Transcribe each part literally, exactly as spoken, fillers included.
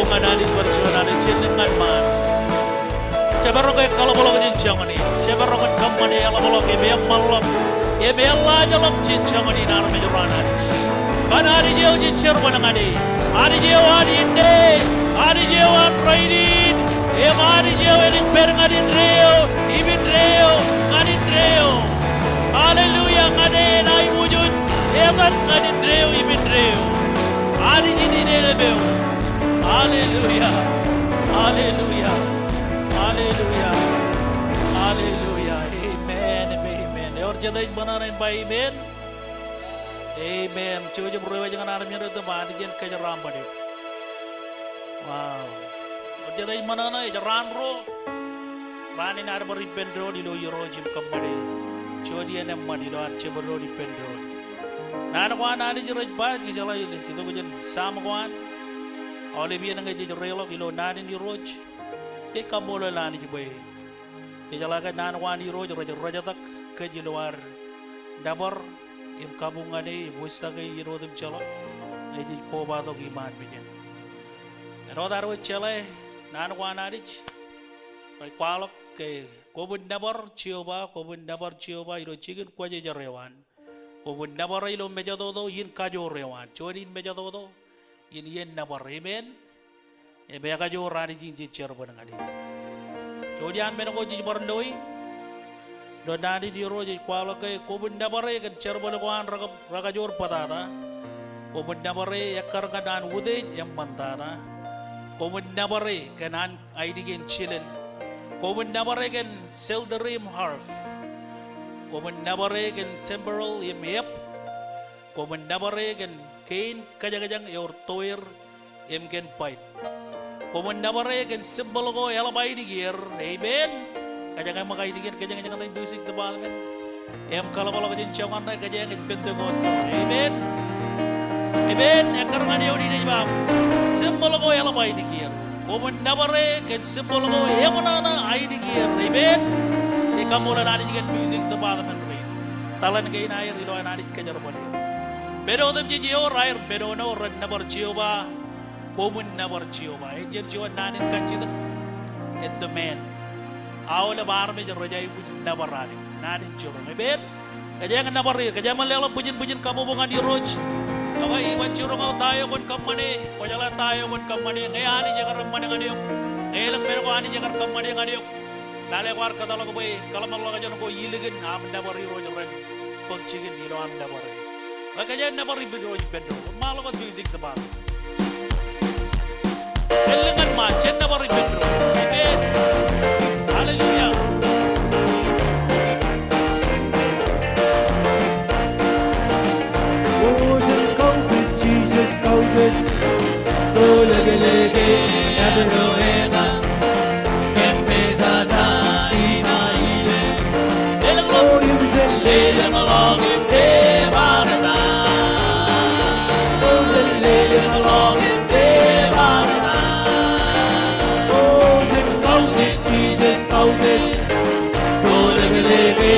ñan Anij bar juon Anij, jān ḷōṃaro. Jemaroñ ke kaḷapḷọk jān joñan in. Jemaroñ in kōṃṃane eḷapḷọk im eṃṃanḷọk im eḷḷaḷọk jān joñan in armej ro an Anij. Ñan Anij eo ej jerbal ñan e. Anij eo an inne, Anij eo an rainin, im Anij eo enaaj pād ñan indeeo im indeeo ñan indeeo. Hallelujah, ñan e enaaj aikuj etan ñan indeeo im indeeo. Anij in inelep eok. Hallelujah. Hallelujah. Hallelujah. Hallelujah. Amen. Amen. Ewōr jet ej ṃōṇōṇō in ba amen? Amen. Jouj im ruo wōj ñan armej ro im ba Anij en kōjeraaṃṃan eok. Wow. Ewōr jet ej ṃōṇōṇō, ej raan ruo. Raan in ad bar ippān doon ilo Irooj im kōṃṃane juon iien eṃṃan ilo ad jepel doon ippān doon. Naan ko an Anij rej ba, jej jeḷā ilo, jej itok jān Sam ko an, aolep iien ñe jej reiḷọk ilo naan in Irooj, jej kaṃṃoolol Anij bwe jej jeḷā ke naan ko an Irooj rej rejtak kōj ilo ad nōbar im kabuñ ñan e im wūjtake iien otemjeḷọk ñe jej kobatok iṃaan mejān. Āinwōt ad wōj jeḷā naan ko an Anij rej kwaḷọk ke kwōbūn nōbar Jeova, kwōbūn nōbar Jeova ilo jikin kwōjarjar eo an. Kwōbūn nōbar e ilo mejatoto in kajoor eo an. Juon in mejatoto in iien nōbar. Amen. Im ekajoor Anij in jej jerbal ñan e. Juon iaan men ko jej bar loi ilo naan in Irooj ej kwaḷọk ke kwōbūn nōbar e kōn jerbal ko an re, rekajoor bōtata. Kwōbūn nōbar e ekkar ñan an utiej eṃṃantata. Kwōbūn nōbar e kōn an ainikien jilel. Kwōbūn nōbar e kōn psaltery im harp. Kwōbūn nōbar e kōn timbrel im ep. Kwōbūn nōbar e kōn kein kōjañjañ ewōr toer im kōn pipe. Kwōbūn nōbar e kōn symbol ko eḷap ainikier. Amen. Kōjeañ ṃōk ainikier, kōjeañ ej ñan music department im kaḷapḷọk jān joñan ṇe, kōjeañ ej Pentecostal. Amen. Amen. Ekkar ñan eoon in ej ba, symbol ko eḷap ainikier. Kwōbūn nōbar e kōn symbol ko eṃōṇōṇō ainikier. Amen. Ij kaṃṃoolol Anij kōn music department rein. Taḷen kein aer ilo an Anij kōjerbal er. Men otemjej ewōr aer men eo ren nōbar Jeova. Kwōbūn nōbar Jeova. Ejjab juon naan in kajjitōk. Ej demand. Aolep armej rej aikuj nōbar Anij. Naan in jiroñ. Amen. Kōjeañ nōbar er, kōjeañ ṃōk leḷọk bwijin bwijin kabbokbok ñan Irooj. Ak iban jiroñ eo ta eo kwōn kōṃṃane, kwō jeḷā ta eo kwōn kōṃṃane, ñe Anij ekar eṃṃan ñan eok, ñe elōñ men ko Anij ekar kōṃṃane ñan eok. Lale kwaar kōtḷọk bwe kōḷmānḷọkjeṇ ko ilikin aṃ nōbar Irooj ren bōk jikin ilo aṃ nōbar e. Ak kōjeañ nōbar ippān doon, ippān doon. Ṃaanḷọk wōt music department. Jen lōñ ñan Ṃaan, jen nōbar ippān doon. Amen. Hallelujah. O jen kautiej Jisōs, kautiej. Tōlōklōke etan eo etan. Kōmmejata ina ilo. O im jen lelōñḷọk im ebarta. O jen lelōñḷọk im ebarta. O jen kautiej Jisōs, kautiej. Tōlōklōke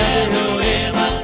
etan eo etan.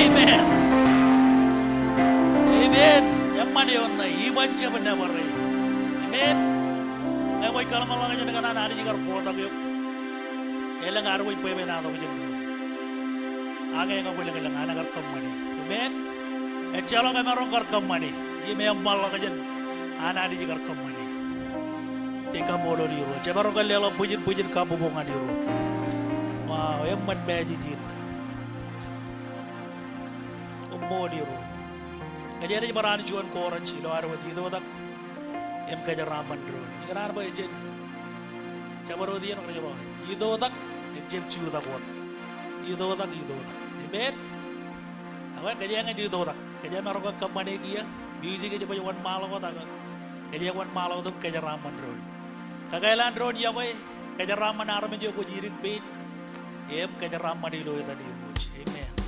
Amen. Amen. Eṃṃan eoon ṇe, iban jab nōbar e. Amen. Ñe kwōj kōḷmānḷọkjeṇ kōn an Anij kar bōktok eok, elōñ ad wōj bwebwenato jān doon. Ak ñe eñabwilōñlōñ an kar kōṃṃane. Amen. Ejjeḷọk emaroñ kar kōṃṃane im eṃṃanḷọkjeṇ an Anij kar kōṃṃane. Jej kaṃṃoolol Irooj. Jemaroñ ke leḷọk bwijin bwijin kabbokbok ñan Irooj. Wow, eṃṃan message in. Koṃṃool Irooj. Kōjeañ ej bar an juon chorus ilo ad wōj itoitak im kōjeraaṃṃan doon. Ikōṇaan bwe jen jabdewōt iien rej ba, itoitak, ejjab jutak wōt. Itoitak, itoitak. Amen. Ak kōjeañ ej itoitak. Kōjeañ maroñ ke kōṃṃane kiiō. Music ej baj wōnṃaanḷọk wōt ak kōjeañ wōnṃaanḷọk wōt im kōjeraaṃṃan doon. Kakōḷḷe an doon iọkwe, kōjeraaṃṃan armej eo kwōj idik pein im kōjeraaṃṃan ilo etan Irooj. Amen.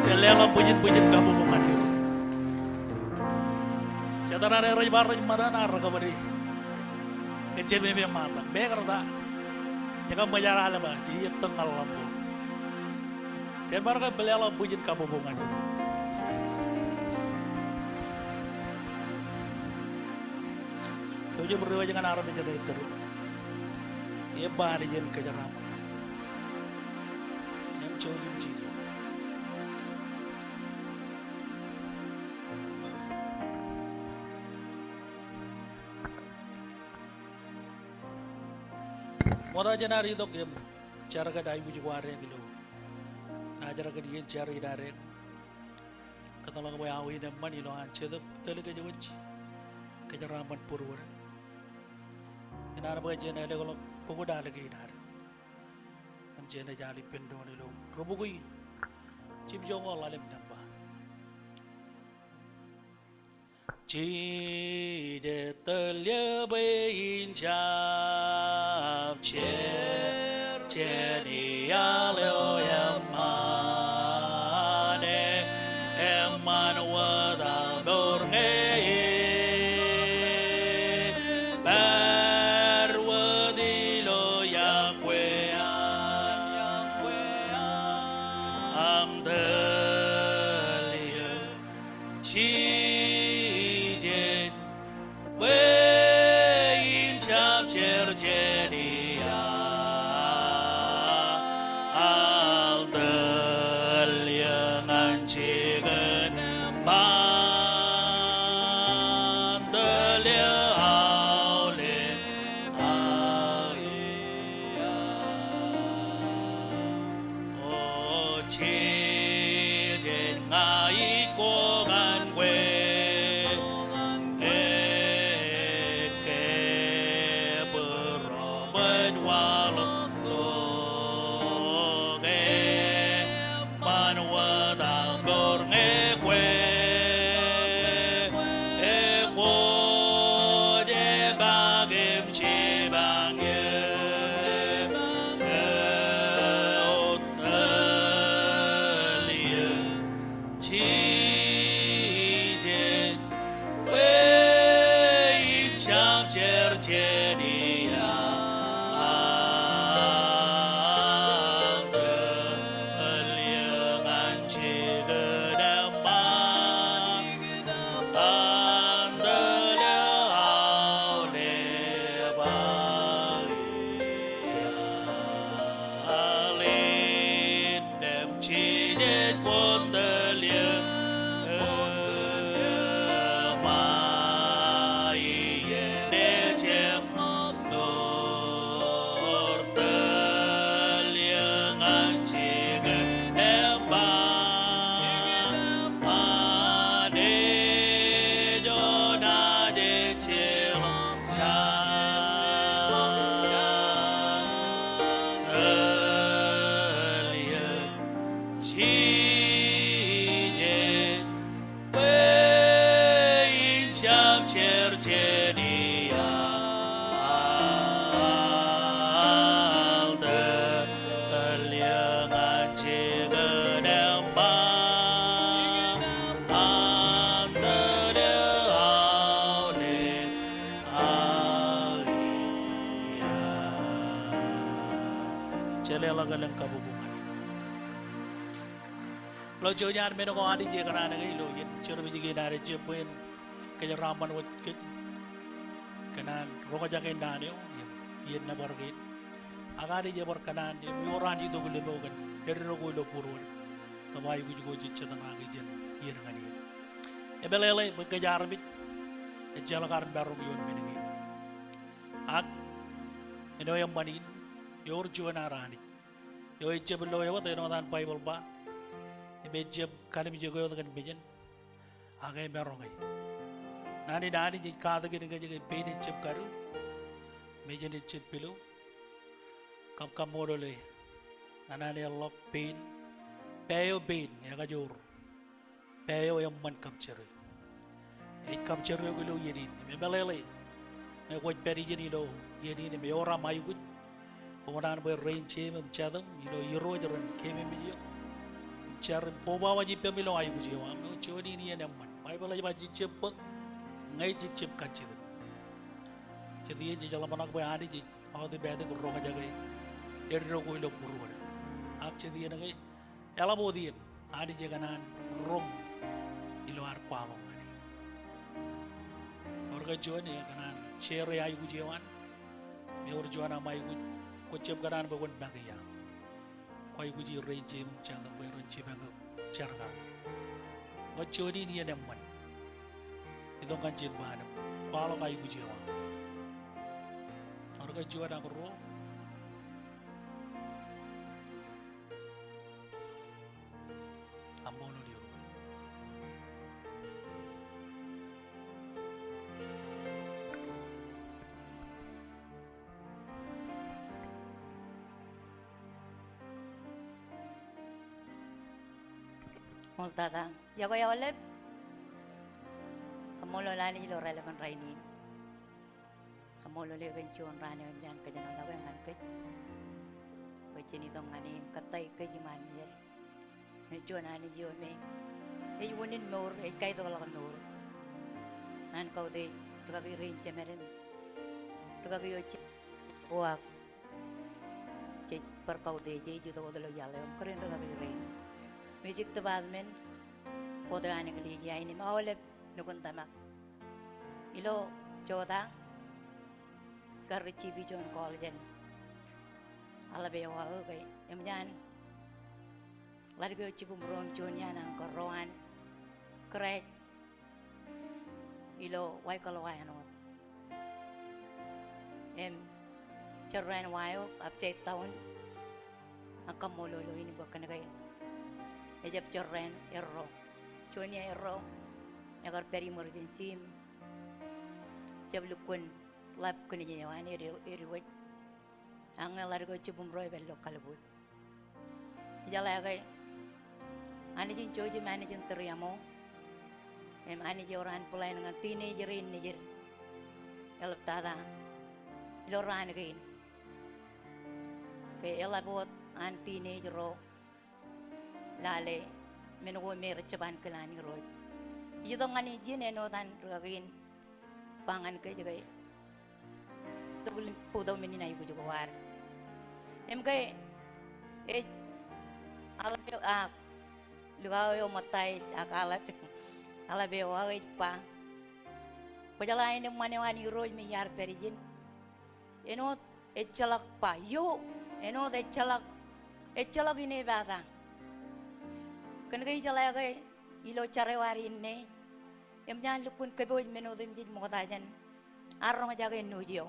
Jen leḷọk bwijin bwijin kabbokbok ñan Irooj. Jete raṇe rej bar rej ṃōṇōṇō, rekabwede. Kōjjemem ṃaantak, mekarta. Ñe kab ṃōj ad al ba, Jeje, tōñal ḷọk ko. Jen bar kab leḷọk bwijin kabbokbok ñan Irooj. Eo jab ri waj ñan armej rein tōre. Ej ba Anij en kōjeraaṃṃan. Im jouj im jijet. Ṃokta jān ad itok im jar kōn aikuj ko ad ilo naaj jar kōn iien jar in ad. Kōtḷọk bwe aō in eṃṃan ilo an Jetōb tōl kōj wōj, kōjeraaṃṃan būruod. Ikōṇaan bwe jen ālōkḷọk bok in ad. Im jen ej al ippān doon ilo ri-bukwi Jimjoñoul ḷalem nōṃba. Jijet tōl eō bwe in jab jer jān iaḷ eo eṃṃan, eṃṃan wōt aṃ mour ñe ebar wōt ilo iọkwe an, aṃ tōl eō. Jijet bwe in jab jer jān iaḷ, al tōl eō ñan jikin, eṃṃan tōl eō aolep. O Jisōs, ña ij ko ñan kwe, ej ke būruōm ej waḷọk ḷọk, eṃṃan wōt aṃ mour ñe kwe, kwōj epaak im jipañ eō. Tōl eō Jisōs, bwe in jab jer jān iaḷ, al tōl eō ñan jikin, eṃṃan tōl eō aolep aō iaḷ. Im Jisōs, kwōn tōl eō, eṃṃan iien ej jab mour, tōl eō ñan jikin, eṃṃan, eṃṃan ej oṇaaj ejjeḷọk jān. Tōl eō Jisōs, bwe in jab jer jān iaḷ, al tōl eō ñan jikin, eṃṃan tōl eō aolep aō iaḷ. jeḷāḷọkḷọk kabuñ ñan eok. Ilo juon iaan men ko Anij ekōṇaan ke ilo iien service kein ad ejjab bwe en kōjeraaṃṃan wōt kōj kōn an roñjake naan eo im iien nōbar kein. Ak Anij ebar kōṇaan im ewōr an itok lemeo kōn eddek ko ilo būruod kab aikuj ko jej jitōñaki jān iien ñan iien. Emeḷeḷe bwe kōj armej ejjeḷọk ad maroñ ioon men kein. Ak āinwōt eṃṃan in, ewōr juon ad Anij eo ejjab lo wōt āinwōt an Baibōḷ ba, im ejjab kalimjeke wōt kōn mejān, ak emaroñe. Naan in Anij ej katakin kōj ke pein ejjab kadu, mejān ejjab pilo, kab kaṃṃoolol e ñan an eḷḷọk pein, pā eo pein ekajoor, pā eo eṃṃan kab jere. Ej kab jere eok ilo iien in, im emeḷeḷe ñe kwōj pād ijin ilo iien in im ewōr aṃ aikuj, kwō kōṇaan bwe rein jeim im jatūṃ ilo Irooj ren keememej eok im jar im koba waj ippem ilo aikuj eo aṃ. Eo juon in iien eṃṃan. Baibōḷ ej ba jejjab bōk ñe jejjab kajjitōk. Jet iien jej ḷōmṇak bwe Anij ej automatic roñjake eddek ko ilo būruod. Ak jet iien ke eḷap wōt iien Anij ekōṇaan roñ ilo ad kwaḷọk ñan e. Ewōr ke juon ekōṇaan share aikuj eo an, im ewōr juon aṃ aikuj, kwō jab kōṇaan bwe kwōn make ia. Kwō aikuji rein jeim im jatūṃ bwe ren jipañ eok jar kaṇ. Eo juon in iien eṃṃan. Itok ñan ijin ba aṃ kwaḷọk aikuj eo aṃ. Ewōr ke juon ak ruo? Kaṃṃoolol Irooj. Ṃool tata, iọkwe aolep. Kaṃṃoolol Anij ilo raelepen rainin. Kaṃṃoolol eok kōn juon raan eo eṃōj an kōjenolọke ñan kōj bwe jen itok ñan e im kōttāik kōj iṃaan mejād. Ej juon Anij eo me ej unin mour, ej kaitokḷọk mour. An kautiej rikaki rein jemād im rikaki eo jej, o ak jej bar kautiej e, ej itok wōt ilo iaḷ eo im kōrā in rikaki rein. Music department, board eo an eklejia in im aolep nukun tōmak. Ilo jota, kar receive juon call jān aḷap eo aō ke eṃōj an ḷaddik eo jibūṃro im juon iaan ankōt ro an crash ilo Waikolowa āinwōt. Im jorrāān wa eo upside down. Ak kaṃṃoolol eo in bwe kōn ke ejab jorrāān erro. Juon iaan erro ekar pād emergency im jab lukkuun ḷap kōn ej eo an edi, ediwōj. Ak ñe ḷaddik eo jibūṃro epād ilo kalbuuj. Ijeḷā ke Anij in jouj im Anij in tūriaṃo. Im Anij ewōr an plan ñan teenager in nejid. Eḷaptata ilo raan kein ke eḷap wōt an teenager ro lale men ko me rej jab ankilaañ Irooj. Ij itok ñan ijin āinwōt an rikaki in ba ñan kōj ke tok ilo bōktok men in aikuj ko ad. Im ke ej aḷap eo, a, likao eo ṃōtta ej ak aḷap, aḷap eo aō ej ba, kwōjeḷā eṇ eṃṃan eo an Irooj me iar pād ijin. Āinwōt ejjeḷọk ba, eo, āinwōt ejjeḷọk, ejjeḷọk inepata. Kōn ke ijeḷā ke ilo jar eo ad inne, eṃōj an lukkuun kōpooj men otemjej ṃokta jān ad roñjake ennoojo.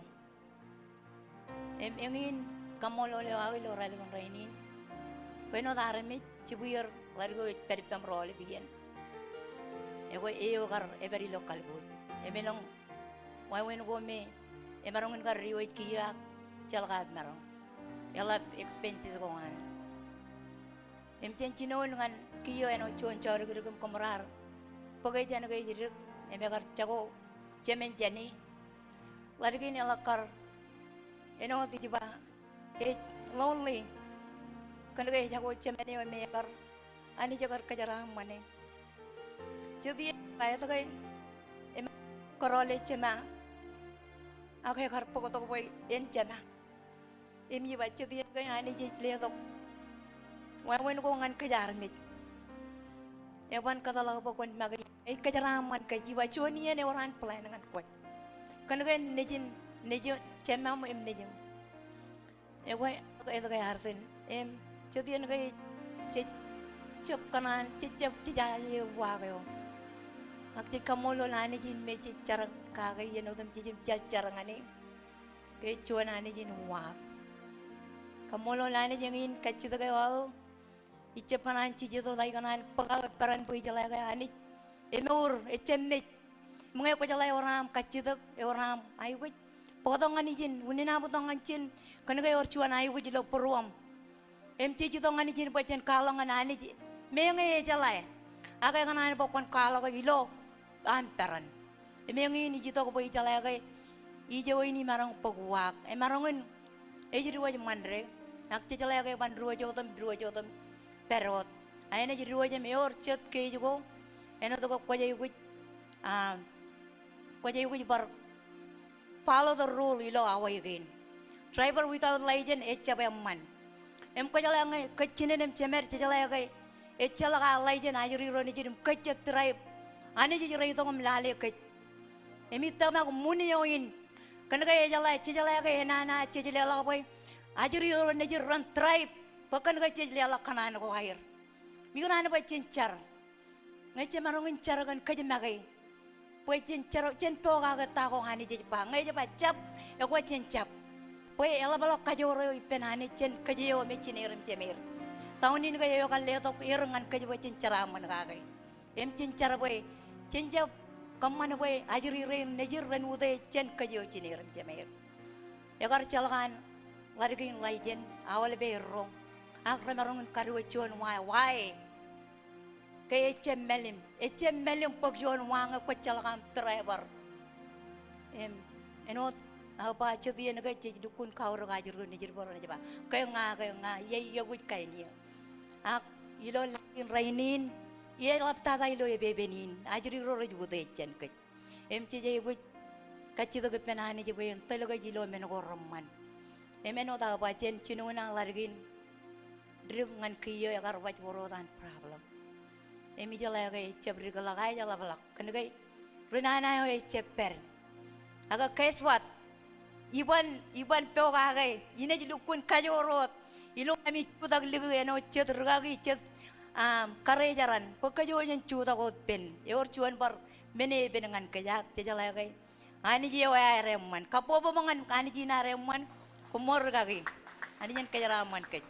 Im eñin kaṃṃoolol eo aō ilo raelepen rainin bwe āinwōt armej jibwier ḷaddik eo ej pād ippām ro aolep iien. Ekwe eo kar epād ilo kalbuuj. Im elōñ wāween ko me emaroñ in kar diwōj kiiō ak ejjeḷọk aō maroñ. Eḷap expenses ko an. Im jen jinoin ñan kiiō āinwōt juon jodikdik im kōṃro ar bōke jān ke ej dik im ekar jako jemān jāne. Ḷaddik in eḷak kar āinwōt ij ba ej lonely. Kōn ke ejako jemān eo me ekar, Anij ekar kōjeraaṃṃane. Jet iien ba etke im kōrọọle jema ak ekar bōktok bwe en jema. Im ij ba jet iien ke Anij ej letok wāween ko ñan kōj armej, eban kōtḷọk bwe kwōn make. Ej kōjeraaṃṃan kōj, ij ba juon iien ewōr an plan ñan kwe. Kōn ke nejin, nejin, jemām im nejin. Ekwe, etke ear itōn? Im jet iien ke jej, jej kōṇaan, jej jab, jej aje uwaak eo. Ak jej kaṃṃoolol Anij in me jej jar kake iien otem jej jab jar ñan e. Ke ej juon Anij in uwaak. Kaṃṃoolol Anij eñin kajjitōk eo aō. Ij jab kōṇaan jijet wōt, ij kōṇaan bōk aō peran bwe ijeḷā ke Anij emour, ejjab mej. Im ñe kwō jeḷā ewōr aṃ kajjitōk, ewōr aṃ aikuj, bōktok ñan ijin, unin aṃ bōktok ñan ijin, kōn ke ewōr juon aikuj ilo būruōṃ. Im jej itok ñan ijin bwe jen kwaḷọk ñan Anij meñe ejeḷā. Ak ekōṇaan bwe kwōn kwaḷọk ilo aṃ peran. Im eñin ij itok bwe ijeḷā ke ijo in imaroñ bōk uwaak. Emaroñ in ej diwōj Ṃande. Ak jejeḷā ke ban diwōj otem, diwōj otem pād wōt. A enaaj diwōj im ewōr jet keij ko, āinwōt ke kwōj aikuj, a, kwōj aikuj bar follow the rule ilo Hawaii kein. Driver without license ejjab eṃṃan. Im kwō jeḷā ñe kōj jinen im jemed, jejeḷā ke ejjeḷọk aō license, ajri ro nejid im kōj jej drive, Anij ej reitok im lale kōj. Im ij tōmak ṃōn eo in. Kōn ke ejeḷā, jejeḷā ke enana jej leḷọk bwe ajri ro nejid ren drive, bwe kōn ke jej leḷọk kōṇaan ko aer. Im ikōṇaan bwe jen jar. Ñe jemaroñ in jar kōn kōj make, bwe jen jar, jen pokake ta ko Anij ej ba. Ñe ej ba jab, ekwe jen jab. Bwe eḷapḷọk kajoor eo ippān Anij jān kōj eo me jineer im jemeer. Ta unin ke eo ekar letok er ñan kōj bwe jen jeraaṃṃan kake. Im jen jar bwe jen jab kōṃṃan bwe ajri rein nejid ren utiej jān kōj eo jineer im jemeer. Ekar jeḷak an ḷaddik in license, aolep erro. Ak remaroñ in kadiwōj juon wa, wa e. Ke ejjab mālim, ejjab mālim bōk juon wa ñe kwōj jeḷak aṃ driver. Im, āinwōt aō ba jet iien ke jej lukkuun kaurōk ajri ro nejid bwe renaaj ba, ke ña, ke ña, iiō, iiō kwōj kain iiō. Ak ilo ḷaddik in rainin, iiō eḷaptata ilo epepen in, ajri ro rej utiej jān kōj. Im jej aikuj kajjitōk ippān Anij bwe en tōl kōj ilo men ko reṃṃan. Im āinwōt aō ba jān jinoin an ḷaddik in, dik ñan kiiō ekar baj wōr wōt an problem. Im ijeḷā ke ejjab dikḷọk, a ej ḷapḷọk. Kōn ke ri nana eo ejjab pād. Ak guess what? Iban, iban pokake, inaaj lukkuun kajoor wōt. Ilo ami jutak likū āinwōt jet rikaki, jet, um, karijeran. Bwe kōj eo jen jutak wōt pen. Ewōr juon bar men epen ñan kōj ak jejeḷā ke Anij eo ear eṃṃan. Kabbokbok ñan Anij in ear eṃṃan. Koṃṃool rikaki. Anij en kōjeraaṃṃan kōj.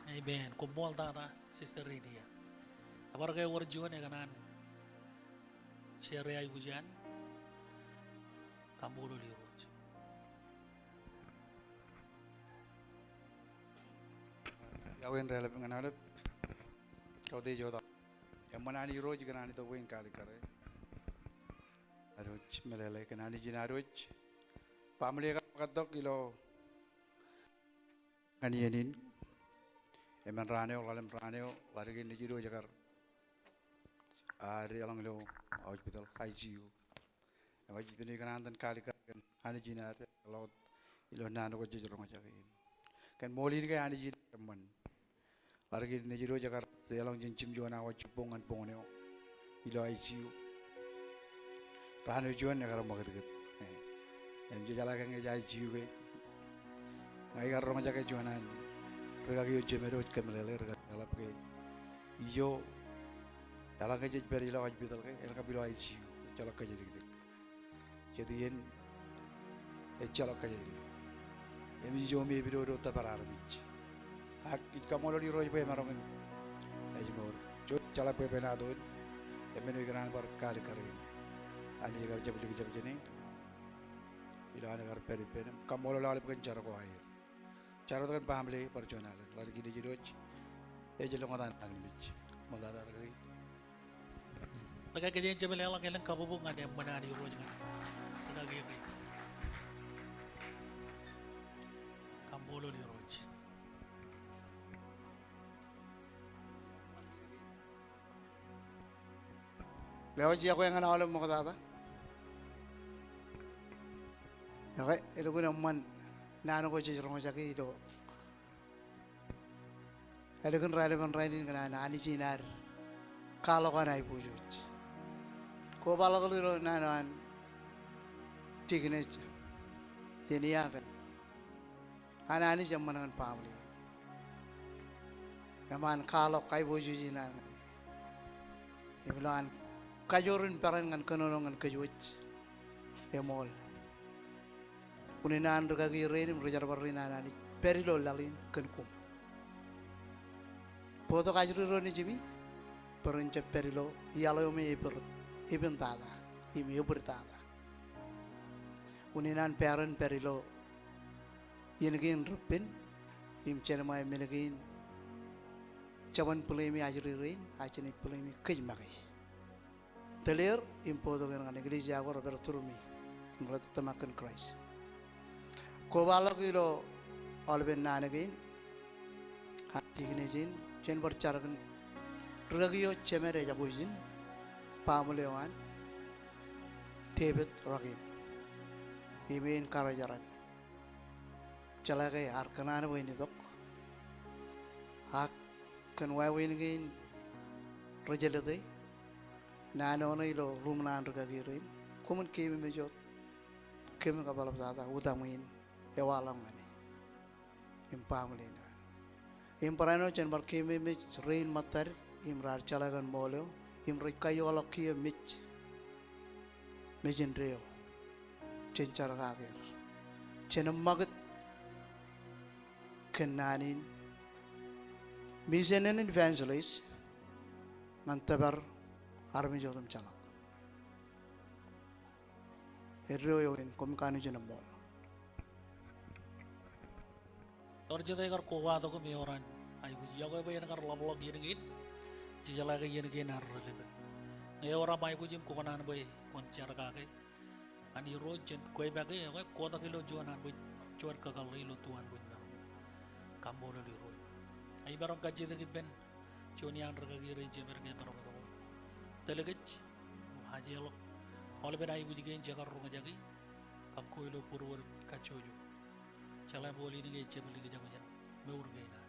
Amen. Koṃṃool tata, Sister Lydia. Ebar ke ewōr juon ekōṇaan share aikuj eo an? Kaṃṃoolol Irooj. Iọkwe in deḷọñ ñan aolep. Kautiej wōt aō eṃṃan an Irooj kōn an itok bwe in kaalikkare. Adwōj meḷeḷe kōn Anij in adwōj. Baaṃle eo ekar ṃōkaj tok ilo ñan iien in. Emān raan eo, ḷalem raan eo, ḷaddik in nejid eo ej kar, a, deḷọñ ilo hospital, I C U. Im ij pād ippān ikōṇaan itōn kaalikkar kōn Anij in ad, ḷọk ilo naan ko jej roñjake in. Kōn ṃool in ke Anij in eṃṃan. Ḷaddik in nejid eo ej kar deḷọñ jān jimjuon awa jibboñ ñan boñōn eo ilo I C U. Raan eo juon ekar ṃakūtkūt. Im jejeḷā ke ñe ej I C U ke, ña ikar roñjake juon an rikaki eo jemed eo ej kōmeḷeḷe, rikaki eḷap ke ijo eḷaññe jej pād ilo hospital ke, en kab ilo I C U, ejjeḷọk kōjatdikdik. Jet iien ejjeḷọk kōjatdikdik. Im ij ijo me epidodo tōpar armej. Ak ij kaṃṃoolol Irooj bwe emaroñ in ājmour. Ejjeḷọk bwe epen ato in, emān eo ikōṇaan bar kaalikkare in. Anij ekar jab likjab jāne ilo an ekar pād ippān im kaṃṃoolol aolep kōn jar ko aer. Jar wōt kōn baaṃle bar juon alen. Ḷaddik in nejid eo ej, ej lōñtata an armej. Ṃoktata rikaki. Rikaki, kōjeañ jab leḷọk elōñ kabbokbok ñan eṃṃan an Irooj ñan rikaki eo. Kaṃṃoolol Irooj. Lewōj iọkwe ñan aolep ṃoktata. Ekwe, elukkuun eṃṃan naan ko jej roñjake ilo ālikin raelepen rainin kōn an Anij in ad kwaḷọk an aiboojoj. Kobaḷọk ilo naan eo an Tikōn Ej Tenia kōn an Anij eṃṃan ñan baaṃle in. Eṃṃan kwaḷọk aiboojoj in an ñan e. Im ilo an kajoor in peran ñan kōnono ñan kōjwōj eṃool. Unin an rūkaki rein im ri jerbal rein an Anij pād ilo laḷ in kōn koṃ. Bōktok ajri ro nejimi bwe ren jab pād ilo iaḷ eo me epen, epen tata im ebōd tata. Unin an peran pād ilo iien kein reppen im jān ṃae men kein jeban blame ajri rein, ak jenaaj blame kōj make. Tōl er im bōktok er ñan eklejia ko rej pād tūrmi im rej tōmak kōn Kraist. Kobaḷọk ilo aolepen naan kein an Tikōn Ej in, jen bar jar kōn rūkaki eo jemed ejako ijin, baaṃle eo an David Rọkin. Im ein karijeran. Jeḷā ke ear kōṇaan bwe en itok. Ak kōn wāween kein rej jelōte naan eo ṇe ilo ruum ṇe an rūkaki rein, koṃwin keememej wōt kōm kab eḷaptata utaṃwe in ewaḷọk ñan e im baaṃle in an. Im barāinwōt jen bar keememej rein ṃōttad im raar jeḷā kōn ṃool eo im rej kaioḷọk kiiō mej, mej indeeo. Jen jar kake er. Jen eṃṃakūt kōn naan in mission in evangelist ñan tōpar armej otemjeḷọk. Eddo eo in, koṃ kanooj in eṃṃool. Ewōr jete kar kobatok im ewōr an aikuj. Iọkwe bwe en kar ḷapḷọk iien kein. Jej jeḷā ke iien kein ear relepen. Ñe ewōr aṃ aikuj im kōkōṇaan bwe kwōn jar kake ñan Irooj, jen kweipake, ekwe kotak ilo juon anbwijin, juon kakōḷḷe ilo tu anbwijin. Kaṃṃoolol Irooj. Ij maroñ kajjitōk ippān juon iaan rūkaki rein jemed ke emaroñ itok im tōl kōj, ajeḷọk aolepen aikuj kein jekar roñjake kab ko ilo būruod kajjojo. Jeḷā bwe ḷein ke ejjab likjab jān mour kein ad.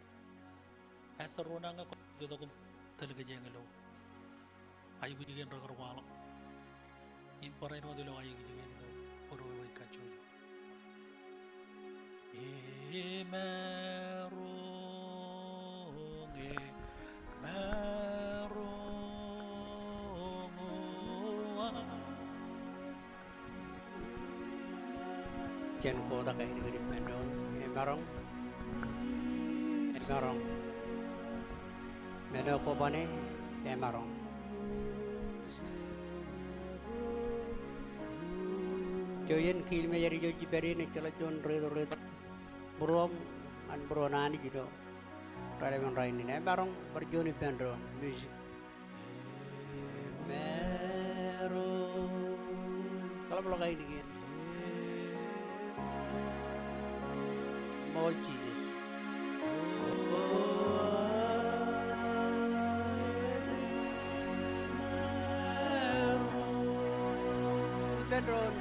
Pastor Rona, ñe kwōj itok im tōl kōj eñin ilo aikuj kein rekar waḷọk im barāinwōt ilo aikuj kein ilo būruod kajjojo. Emaroñ, emaroñ, o Jen kotak ainikien ippān doon. Emaroñ. Emaroñ. Men eo kwō bane, emaroñ. Ijo jen kiil mejād ijo jipād iien ejjeḷọk juon reito reito. Būruōṃ ñan būruon Anij ilo raelepen rainin. Emaroñ, bar juon ippān doon. Music. Emaroñ. Kaḷapḷọk ainikien. Ṃool Jisōs. Ippān doon.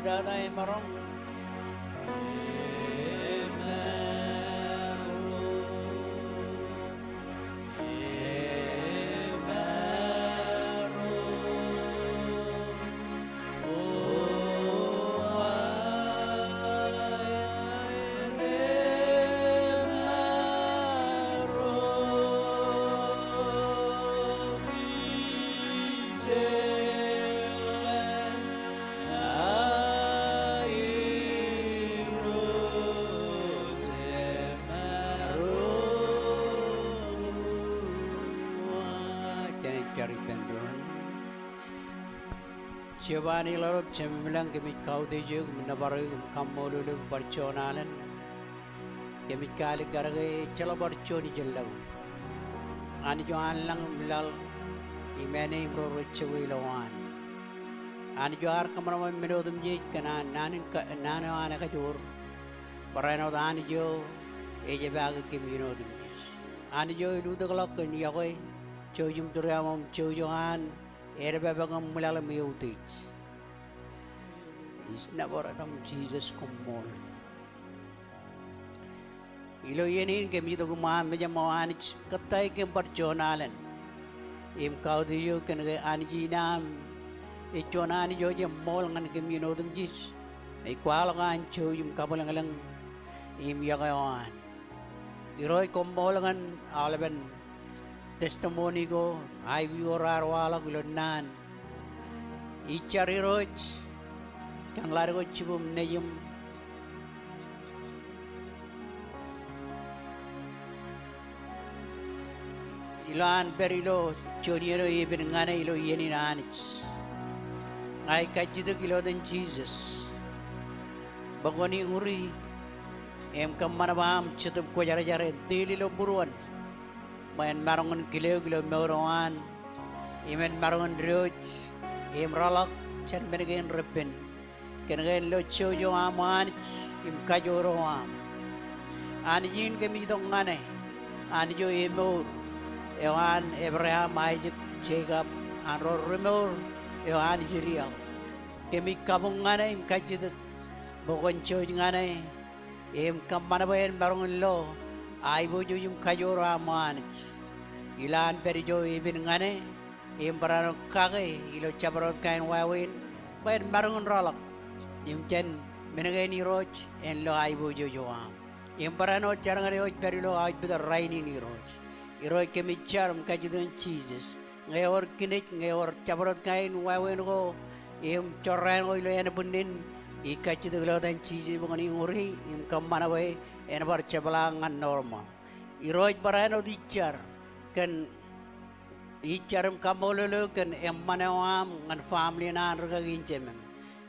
Tata emaroñ. Jen jar ippān doon. Jeova an eḷḷap, Jemem ilañ, kōmij kautiej eok im nōbar eok im kaṃṃoolol eok bar juon alen. Kōmij kaalikkar ke ejjeḷọk bar juon ijellọkuṃ. Anij eo an lañ im laḷ im āne im ro rej jokwe ilowaan. Anij eo ear kōṃanṃan men otemjej kōn an naan in ka-, naan eo an ekajoor. Barāinwōt Anij eo ej epaake kōm iien otemjej. Anij eo elutōkḷọk kōn yokwe, jouj im tūriaṃo im jouj eo an edepepe kōm ṃwilaḷ im eutiej. Ij nōbar etaṃ Jisōs, koṃṃool. Ilo iien in kōmij itok iṃaan mejaṃ O Anij, kōttāik kōm bar juon alen im kautiej eok kōn ke Anij in aṃ ej juon Anij eo ej eṃṃool ñan kōm iien otemjej. Ej kwaḷọk an jouj im kabwilōñlōñ im yokwe eo an. Irooj, koṃṃool kōn aolepen testimony ko, aikuj ko raar waḷọk ilo naan. Ij jar Irooj kōn ḷadik ko jibūṃ nejiṃ ilo an pād ilo juon iien eo epen ñan e ilo iien in Anij. Ña ij kajjitōk ilo etan Jisōs bwe kwōn iñuri im kōṃṃan bwe aṃ Jetōb Kwōjarjar en teel ilo būruon bwe en maroñ in kile eok ilo mour eo an im en maroñ in diwōj im rōḷọk jān men kein repen kōn ke en lo jouj eo aṃ O Anij im kajoor eo aṃ. Anij in kōmij itok ñan e, Anij eo emour eo an Ebream, Aisak, Jekob, an ro ri-mour eo an Israel. Kōmij kabuñ ñan e im kajjitōk bwe kwōn jouj ñan e im kōṃṃan bwe en maroñ in lo aiboojoj im kajoor eo aṃ O Anij. Ilo an pād ijo epen ñan e im barāinwōt kake ilo jabdewōt kain wāween bwe en maroñ in rōḷọk im jān men kein Irooj en lo aiboojoj eo aṃ. Im barāinwōt jar ñan e eo ej pād ilo aujpitōd rainin Irooj. Irooj, kōmij jar im kajjitōk ñan Jisōs. Ñe ewōr kinej, ñe ewōr jabdewōt kain wāween ko im jorrāān ko ilo ānbwinnin, ij kajjitōk ilo etan Jisōs bwe kwōn iñuri im kōṃṃan bwe en bar jepḷaak ñan normal. Irooj, barāinwōt ij jar kōn, ij jar im kaṃṃoolol eok kōn eṃṃan eo aṃ ñan family in an rikaki in jemem.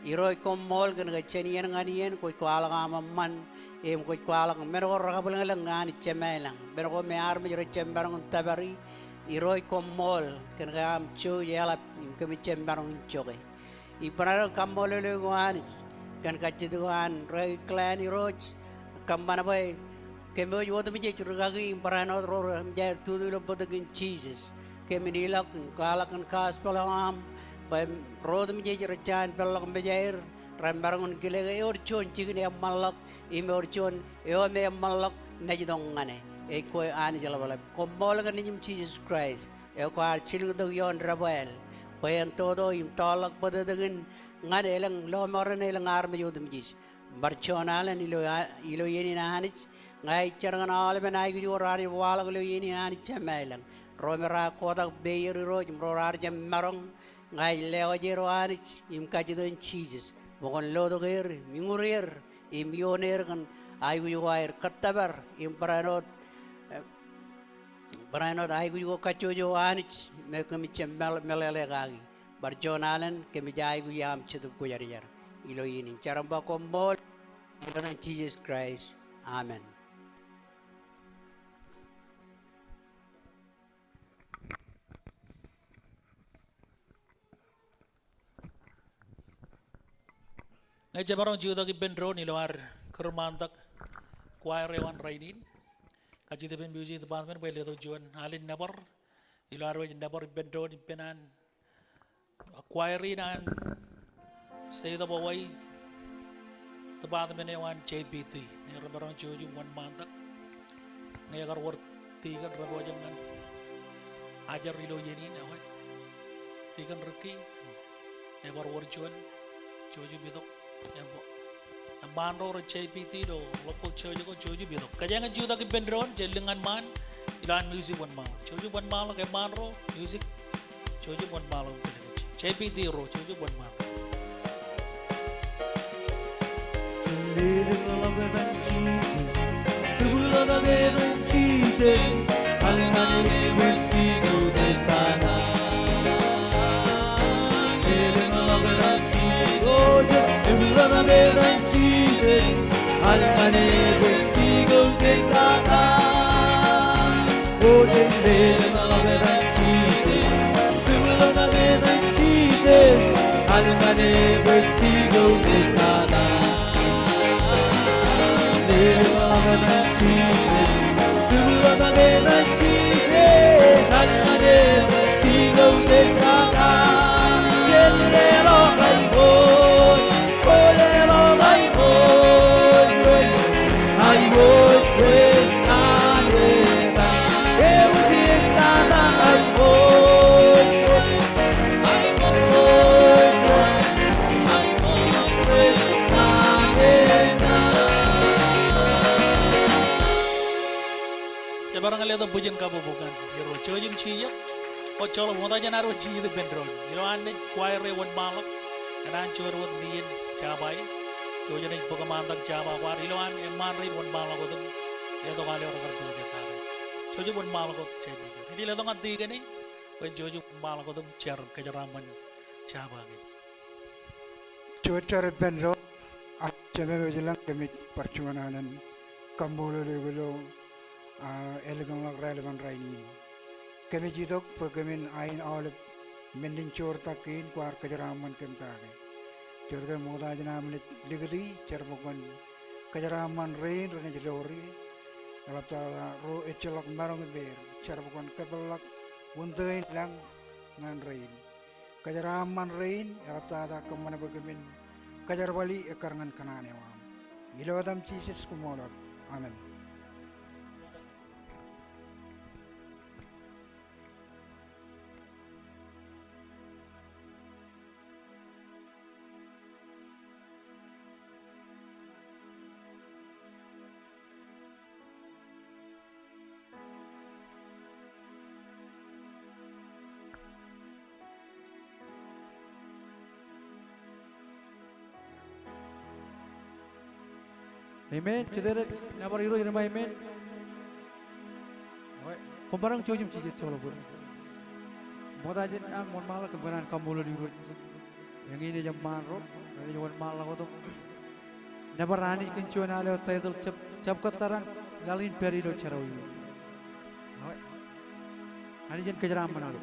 Irooj, koṃṃool kōn ke jān iien ñan iien kwōj kwaḷọk aṃ eṃṃan im kwōj kwaḷọk men ko rekabwilōñlōñ ñan Anij Jemem ilañ. Men ko me armej rej jab maroñ in tōpari. Irooj, koṃṃool kōn ke aṃ jouj eḷap im kōmij jab maroñ in joke. Ij barāinwōt kaṃṃoolol eok O Anij kōn kajjitōk eo an rikaki Glenn, Irooj. Kōṃṃan bwe kōm wōj otemjej rikaki im barāinwōt ro rej jab tutu ilo bōtōkin Jisōs. Kōmin ilọk im kwaḷọk kōn gospel eo aṃ bwe ro otemjej rej jab peḷḷọk mejaer ren maroñ in kile ke ewōr juon jikin eṃṃanḷọk im ewōr juon eo me eṃṃanḷọk naaj itok ñan e. Ej kwe Anij ḷapḷap. Koṃṃool kōn Nejiṃ Jisōs Kraist eo kwaar jilkintok ioon debwāāl bwe en toto im tọọrḷọk bōtōktōkin ñan elōñ lọmọọren elōñ armej otemjej. Bar juon alen ilo, ilo iien in Anij, ña ij jar ñan aolepen aikuj ko raar jab waḷọk ilo iien in Anij Jemem ilañ. Ro me raar kotak peier Irooj im ro raar jab maroñ, ña ij lewōj er O Anij im kajjitōk ñan Jisōs bwe kwōn lotok er im iñuri er im ioon er kōn aikuj ko aer kōttōpar im barāinwōt, eh, barāinwōt aikuj ko kajjojo O Anij me kōmij jab meḷ-, meḷeḷe kaki. Bar juon alen kōmij aikuj aṃ Jetōb Kwōjarjar ilo iien in. Jar im ba koṃṃool ilo etan Jisōs Kraist. Amen. Ñe jemaroñ jutak ippān doon ilo ad kūrmaantak choir eo an rainin. Kajjitōk ippān music department bwe letok juon alen nōbar ilo ad wōj nōbar ippān doon ippān an choir in an State of Hawaii, department eo an J P T, ñe remaroñ jojū wōnṃaantak. Ñe ekar wōr tikōn rej pojak ñan ajri ilo iien in, ekwe, tikōn Ricky, ñe bar wōr juon, jojū itok. Eṃṃaan ro rej J P T ilo local church ko, jojū itok. Kōjeañ in jutak ippān doon, jen lik ñan ṃaan ilo an music wōnṃaanḷọk. Jojū wōnṃaanḷọk eṃṃaan ro, music, jojū wōnṃaanḷọk. J P T ro, jojū wōnṃaanḷọk. Jab bar ñan letok bwijin kabbokbok ñan Irooj. Jouj im jijet. Kwōj joḷọk ṃokta jān ad wōj jijet ippān doon. Ilo an naaj choir eo wōnṃaanḷọk, enaaj juon wōt iien jabā e. Jouj im naaj bōk ṃaantak jabā ko ad ilo an eṃṃaan rein wōnṃaanḷọk wōt im letok al eo rekar pojak kake. Jouj im wōnṃaanḷọk wōt J P T. Ij letok ñan tikōn e bwe en jouj im wōnṃaanḷọk wōt im jar kōjeraaṃṃan jabā kein. Jouj jar ippān doon, ak Jemem ej ilañ, kōmij bar juon alen kaṃṃoolol eok ilo, ah, ālikin ḷọk raelepen rainin. Kōmij itok bwe kōmin ain aolep men in joortak kein kwaar kōjeraaṃṃan kōm kake. Jota ke ṃokta jān am naaj likūti, jar bwe kwōn kōjeraaṃṃan rein renaaj lowri, eḷaptata ro ejjeḷọk maroñ ippāer, jar bwe kwōn kōpeḷḷọk wūntō in lañ ñan rein. Kōjeraaṃṃan rein, eḷaptata kōṃṃan bwe kōmin kōjerbali ekkar ñan kōṇaan eo aṃ. Ilo etaṃ Jisōs koṃṃool wōt. Amen. Amen. Jete rej nōbar Irooj rej ba amen. Okay. Koṃ maroñ jouj im jijet joḷọk bōd. Ṃokta jān am wōnṃaanḷọk kōm kōṇaan kaṃṃoolol Irooj. Eñin ej eṃṃaan ro, renaaj wōnṃaanḷọk wōt im nōbar Anij kōn juon al eo title jab, jab kōttar an laḷ in pād ilo jerọwiwi. Awe. Anij en kōjeraaṃṃan al.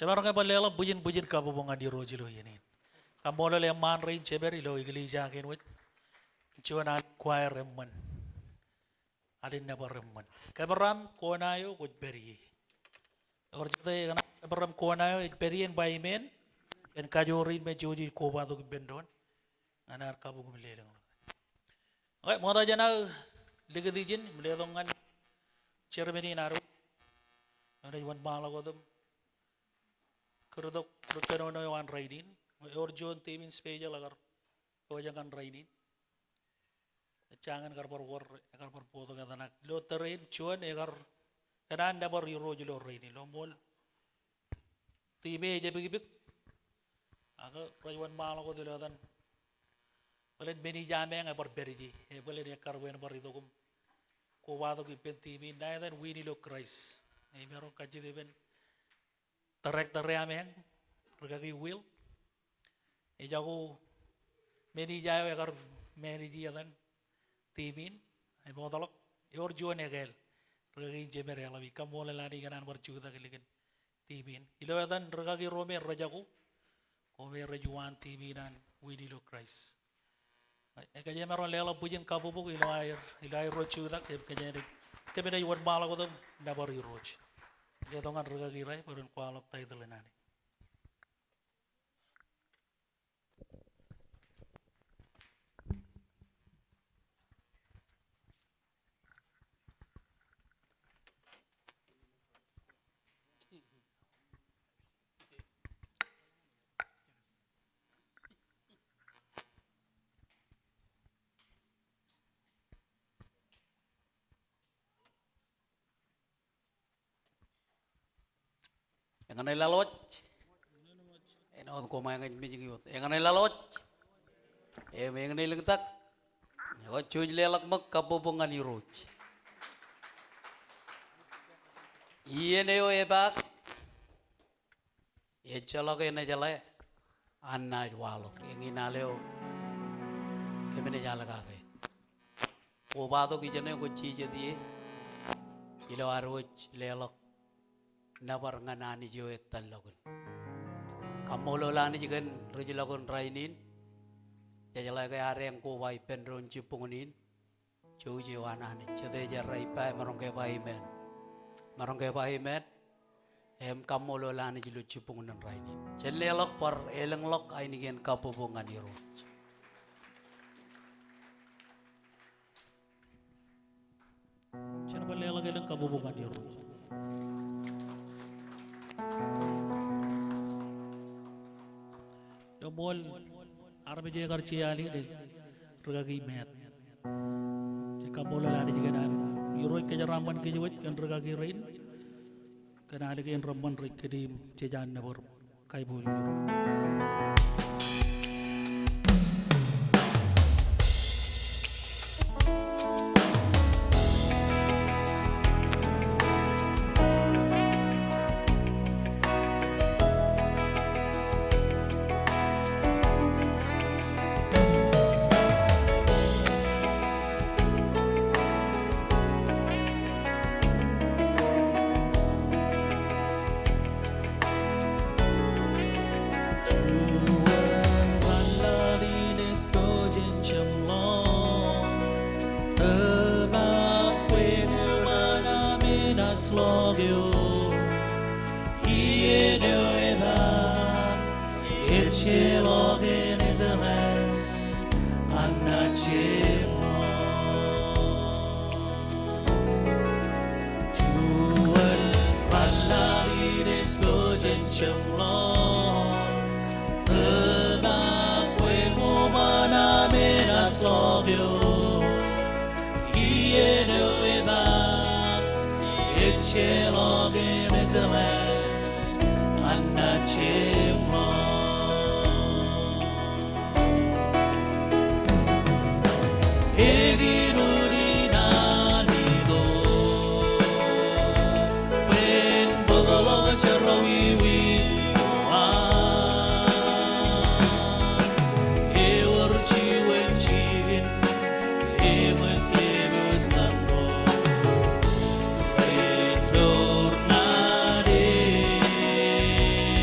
Jemaroñ ke bar leḷọk bwijin bwijin kabbokbok ñan Irooj ilo iien in. Kaṃṃoolol eṃṃaan rein jepād ilo eklejia kein wōj. Juon alen choir eṃṃan. Alen nōbar eṃṃan. Kōbrak im kona eo kwōj pād ie. Ewōr jete ekōṇaan kōbrak im kona eo ej pād ie en ba amen. En kajoor in me jouj ej kobatok ippān doon ñan ad kabuñ im lelōñḷọk. Okay, ṃokta jān aō likūt ijin im letok ñan chairman in ad wōj. Enaaj wōnṃaanḷọk wōt im kūrtok ri kōnono eo an rainin. Ewōr juon team in special ekar pojak ñan rainin. Ejjañin kar bar wōr, ekar bar bōktok etan ak ilo tōre in juon ekar kōṇaan nōbar Irooj ilo rainin. Ilo ṃool team e ej epikpik. Ak rej wōnṃaanḷọk wōt ilo etan. Bōlen manager eo ameañ ebar pād ie. E bōlen ekkar bwe en bar itok im kobatok ippān team in ṇa etan Win ilo Christ. Im emaroñ kajjitōk ippān director eo ameañ, rikaki Will. Ejako manager eo ekar manage etan team in, ej bōkḷọk, ewōr juon ekāāl, rikaki Jemed Eḷap. Ij kaṃṃoolol Anij kōn an bar jutak ilikin team in. Ilo etan rikaki ro me rejako, ko me rej uwaan team in an Win ilo Christ. Ekōjemaroñ leḷọk bwijin kabbokbok ilo aer, ilo aer ro jutak, im kōjemaroñ, kōmij wōnṃaanḷọk wōt im nōbar Irooj. Letok ñan rikaki Rai bwe ren kwaḷọk title in Anij. Eñṇe laḷ wōj. Āinwōt koṃ eñin mejiki wōt. Eñṇe laḷ wōj. Im eñṇe lōñtak. Ekwe jouj leḷọk ṃōk kabbokbok ñan Irooj. Iien eo epaak. Ejjeḷọk eṇ ejeḷā an naaj waḷọk. Eñin al eo kōmij al kake. Kobatok ijeṇe kwōj jijet ie ilo ad wōj leḷọk nōbar ñan Anij eo etal ḷọk in. Kaṃṃoolol Anij kōn ri jilọk in rainin. Jejeḷā ke ad eñ koba ippān doon jibboñōn in. Jouj eo an Anij. Jete ej errā ippa emaroñ ke ba amen. Emaroñ ke ba amen. Im kaṃṃoolol Anij ilo jibboñōn in rainin. Jen leḷọk bar elōñḷọk ainikien kabbokbok ñan Irooj. Jen bar leḷọk elōñ kabbokbok ñan Irooj. Ilo ṃool armej eo ekar je al in, rikaki Matt. Jej kaṃṃoolol Anij kōn an Irooj kōjeraaṃṃan kōj wōj kōn rikaki rein. Kōn al kein reṃṃan rej kile im jej nōbar kaiboojoj. Juon ḷaḷ in ej bōk jen jeṃḷọk, tōmak bwe ṃōṃaan aṃ enaaj ḷọk eok. Iien eo epaak, ejjeḷọk eṇ ejeḷā an naaj jeṃḷọk. Juon ḷaḷ in ej bōk jen jeṃḷọk, tōmak bwe ṃōṃaan aṃ enaaj ḷọk eok. Iien eo epaak, ejjeḷọk eṇ ejeḷā an naaj jeṃḷọk. Eñin unin an itok bwe en bōkḷọk jerọwiwi eo an. Ewōr juon jikin eṃōj kōmwōj ñan ro rej mour ṇa in.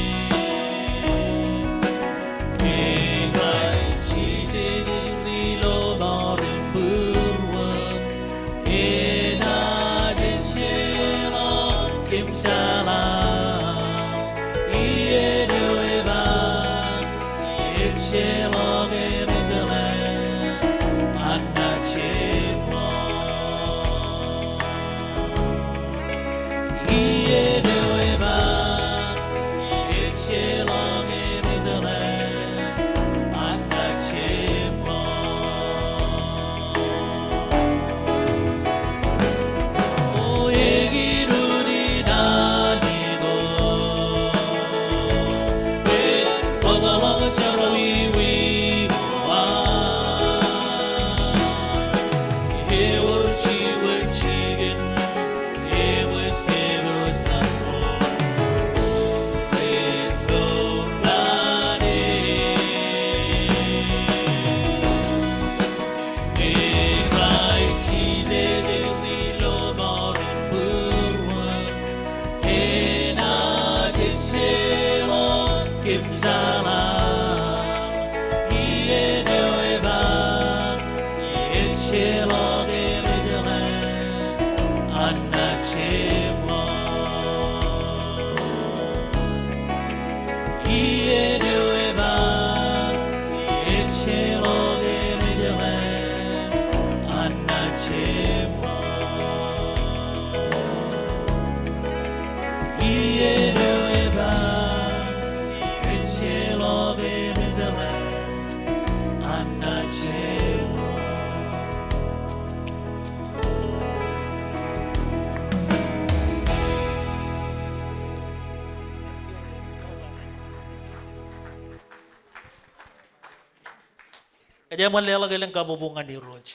Kōjeañ ṃōk leḷọk elōñ kabbokbok ñan Irooj.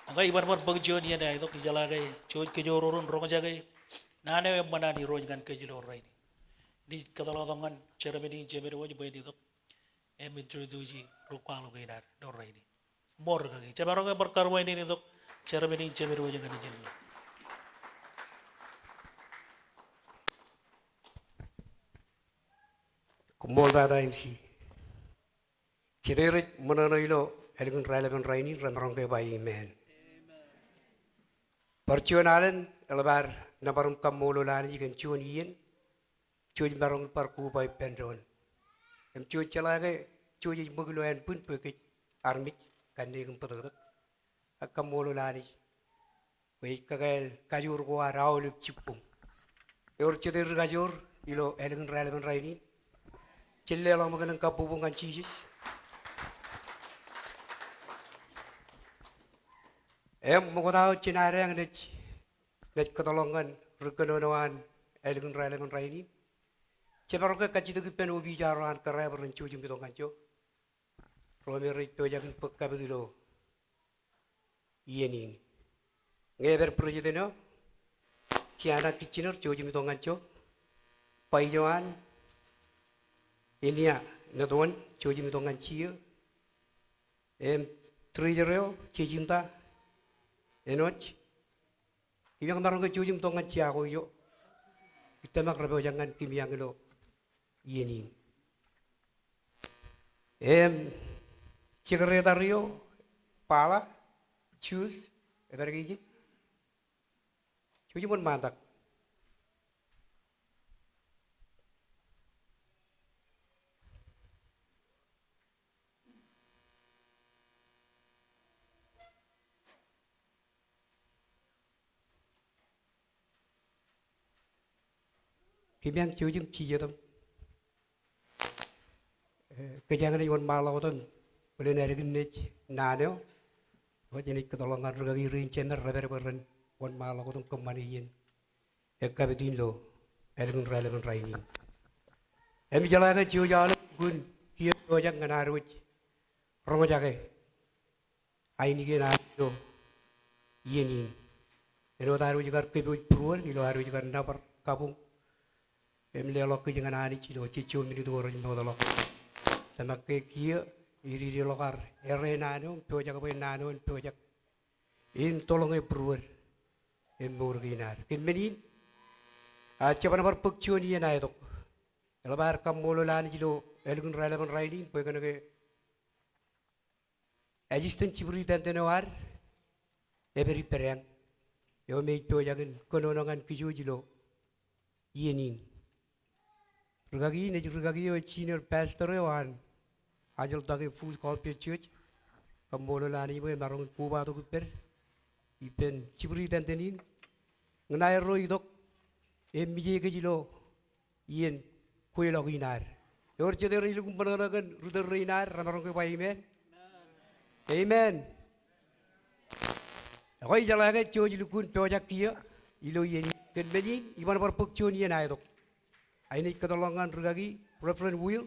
Ak iban bar bōk juon iien aetok, ijeḷā ke jouj kōjororon roñjake naan eo eṃṃan an Irooj ñan kōj ilo rainin. Ij kōtḷọk tok ñan chairman in jemed wōj bwe en itok im introduce ri kwaḷọk in ad ilo rainin. Ṃool rūkaki. Jemaroñ ke bar karuwainene tok chairman in jemed wōj ñan ijin. Koṃṃool tata M C. Jete rej ṃōṇōṇō ilo ālikin raelepen rainin remaroñ ke ba amen. Bar juon alen eḷap ad nōbar im kaṃṃoolol Anij kōn juon iien jej maroñ in bar koba ippān doon. Im jej jeḷā ke jej ṃōk ilo ānbwin bwe kōj armej kanniōk im bōtōktōk. Ak kaṃṃoolol Anij bwe ej kakāāl kajoor ko ad aolep jibboñ. Ewōr jete ri kajoor ilo ālikin raelepen rainin? Jen leḷọk ṃōk elōñ kabbokbok ñan Jisōs. Im ṃokta wōt jān adeañ naaj, naaj kōtḷọk ñan ri kōnono an ālikin raelepen rainin. Jemaroñ ke kajjitōk ippān opija ro an kōrā bwe ren jouj im itok ñan ijo ro me rej pojak in bōk kapit ilo iien in. Ñe epād president eo, Kiana Kitchener, jouj im itok ñan ijo. Vice eo an, Inia Netoon, jouj im itok ñan ijo. Im treasurer eo, Jesinta Enoj. Im eñmaroñ ke jouj im itok ñan jako ijo. Ij tōmak rej pojak ñan kōmeañ ilo iien in. Im secretary eo, Bala Jus, epād ke ijin? Jouj im wōnṃaantak. Kōmeañ jouj im jijet im, eh, kōjeañ naaj wōnṃaanḷọk wōt im bōlen ālikin naaj naan eo. Ak jenaaj kōtḷọk ñan rūkaki rein jemed rej pād bwe ren wōnṃaanḷọk wōt im kōṃṃane iien ekkapit in ilo ālikin raelepen rainin. Im ijeḷā ke jouj aolep lukkuun kiiō pojak ñan ad wōj roñjake ainikien ad ilo iien in. Āinwōt ad wōj kar kōpooj būruod ilo ad wōj kar nōbar kabuñ im leḷọk kōj ñan Anij ilo jejjo minit ko rej mootḷọk. Tōmak ke kiiō ededeḷọk ad erreo naan eo im pojak bwe naan eo en pojak in toḷọñe būruod im mour kein ad. Kōn men in, a, jeban bar bōk juon iien aetok. Eḷap ad kaṃṃoolol Anij ilo ālikin raelepen rainin bwe kōn ke Assistant Superintendent eo ad epād ippādeañ, eo me ej pojak in kōnono ñan kōj wōj ilo iien in. Rūkaki in ej rūkaki eo ej senior pastor eo an Ajiltake Full Gospel Church. Kaṃṃoolol Anij bwe emaroñ in kobatok ippād ippān superintendent in. Ñan aerro itok im mije kōj ilo iien kweilọk in ad. Ewōr jete rej lukkuun ṃōṇōṇō kōn ri tōl rein ad, remaroñ ke ba amen? Amen. Ekwe ijeḷā ke jouj lukkuun pojak kiiō ilo iien in, kōn men in iban bar bōk juon iien aetok. Ak inaaj kōtḷọk ñan rūkaki Reverend Will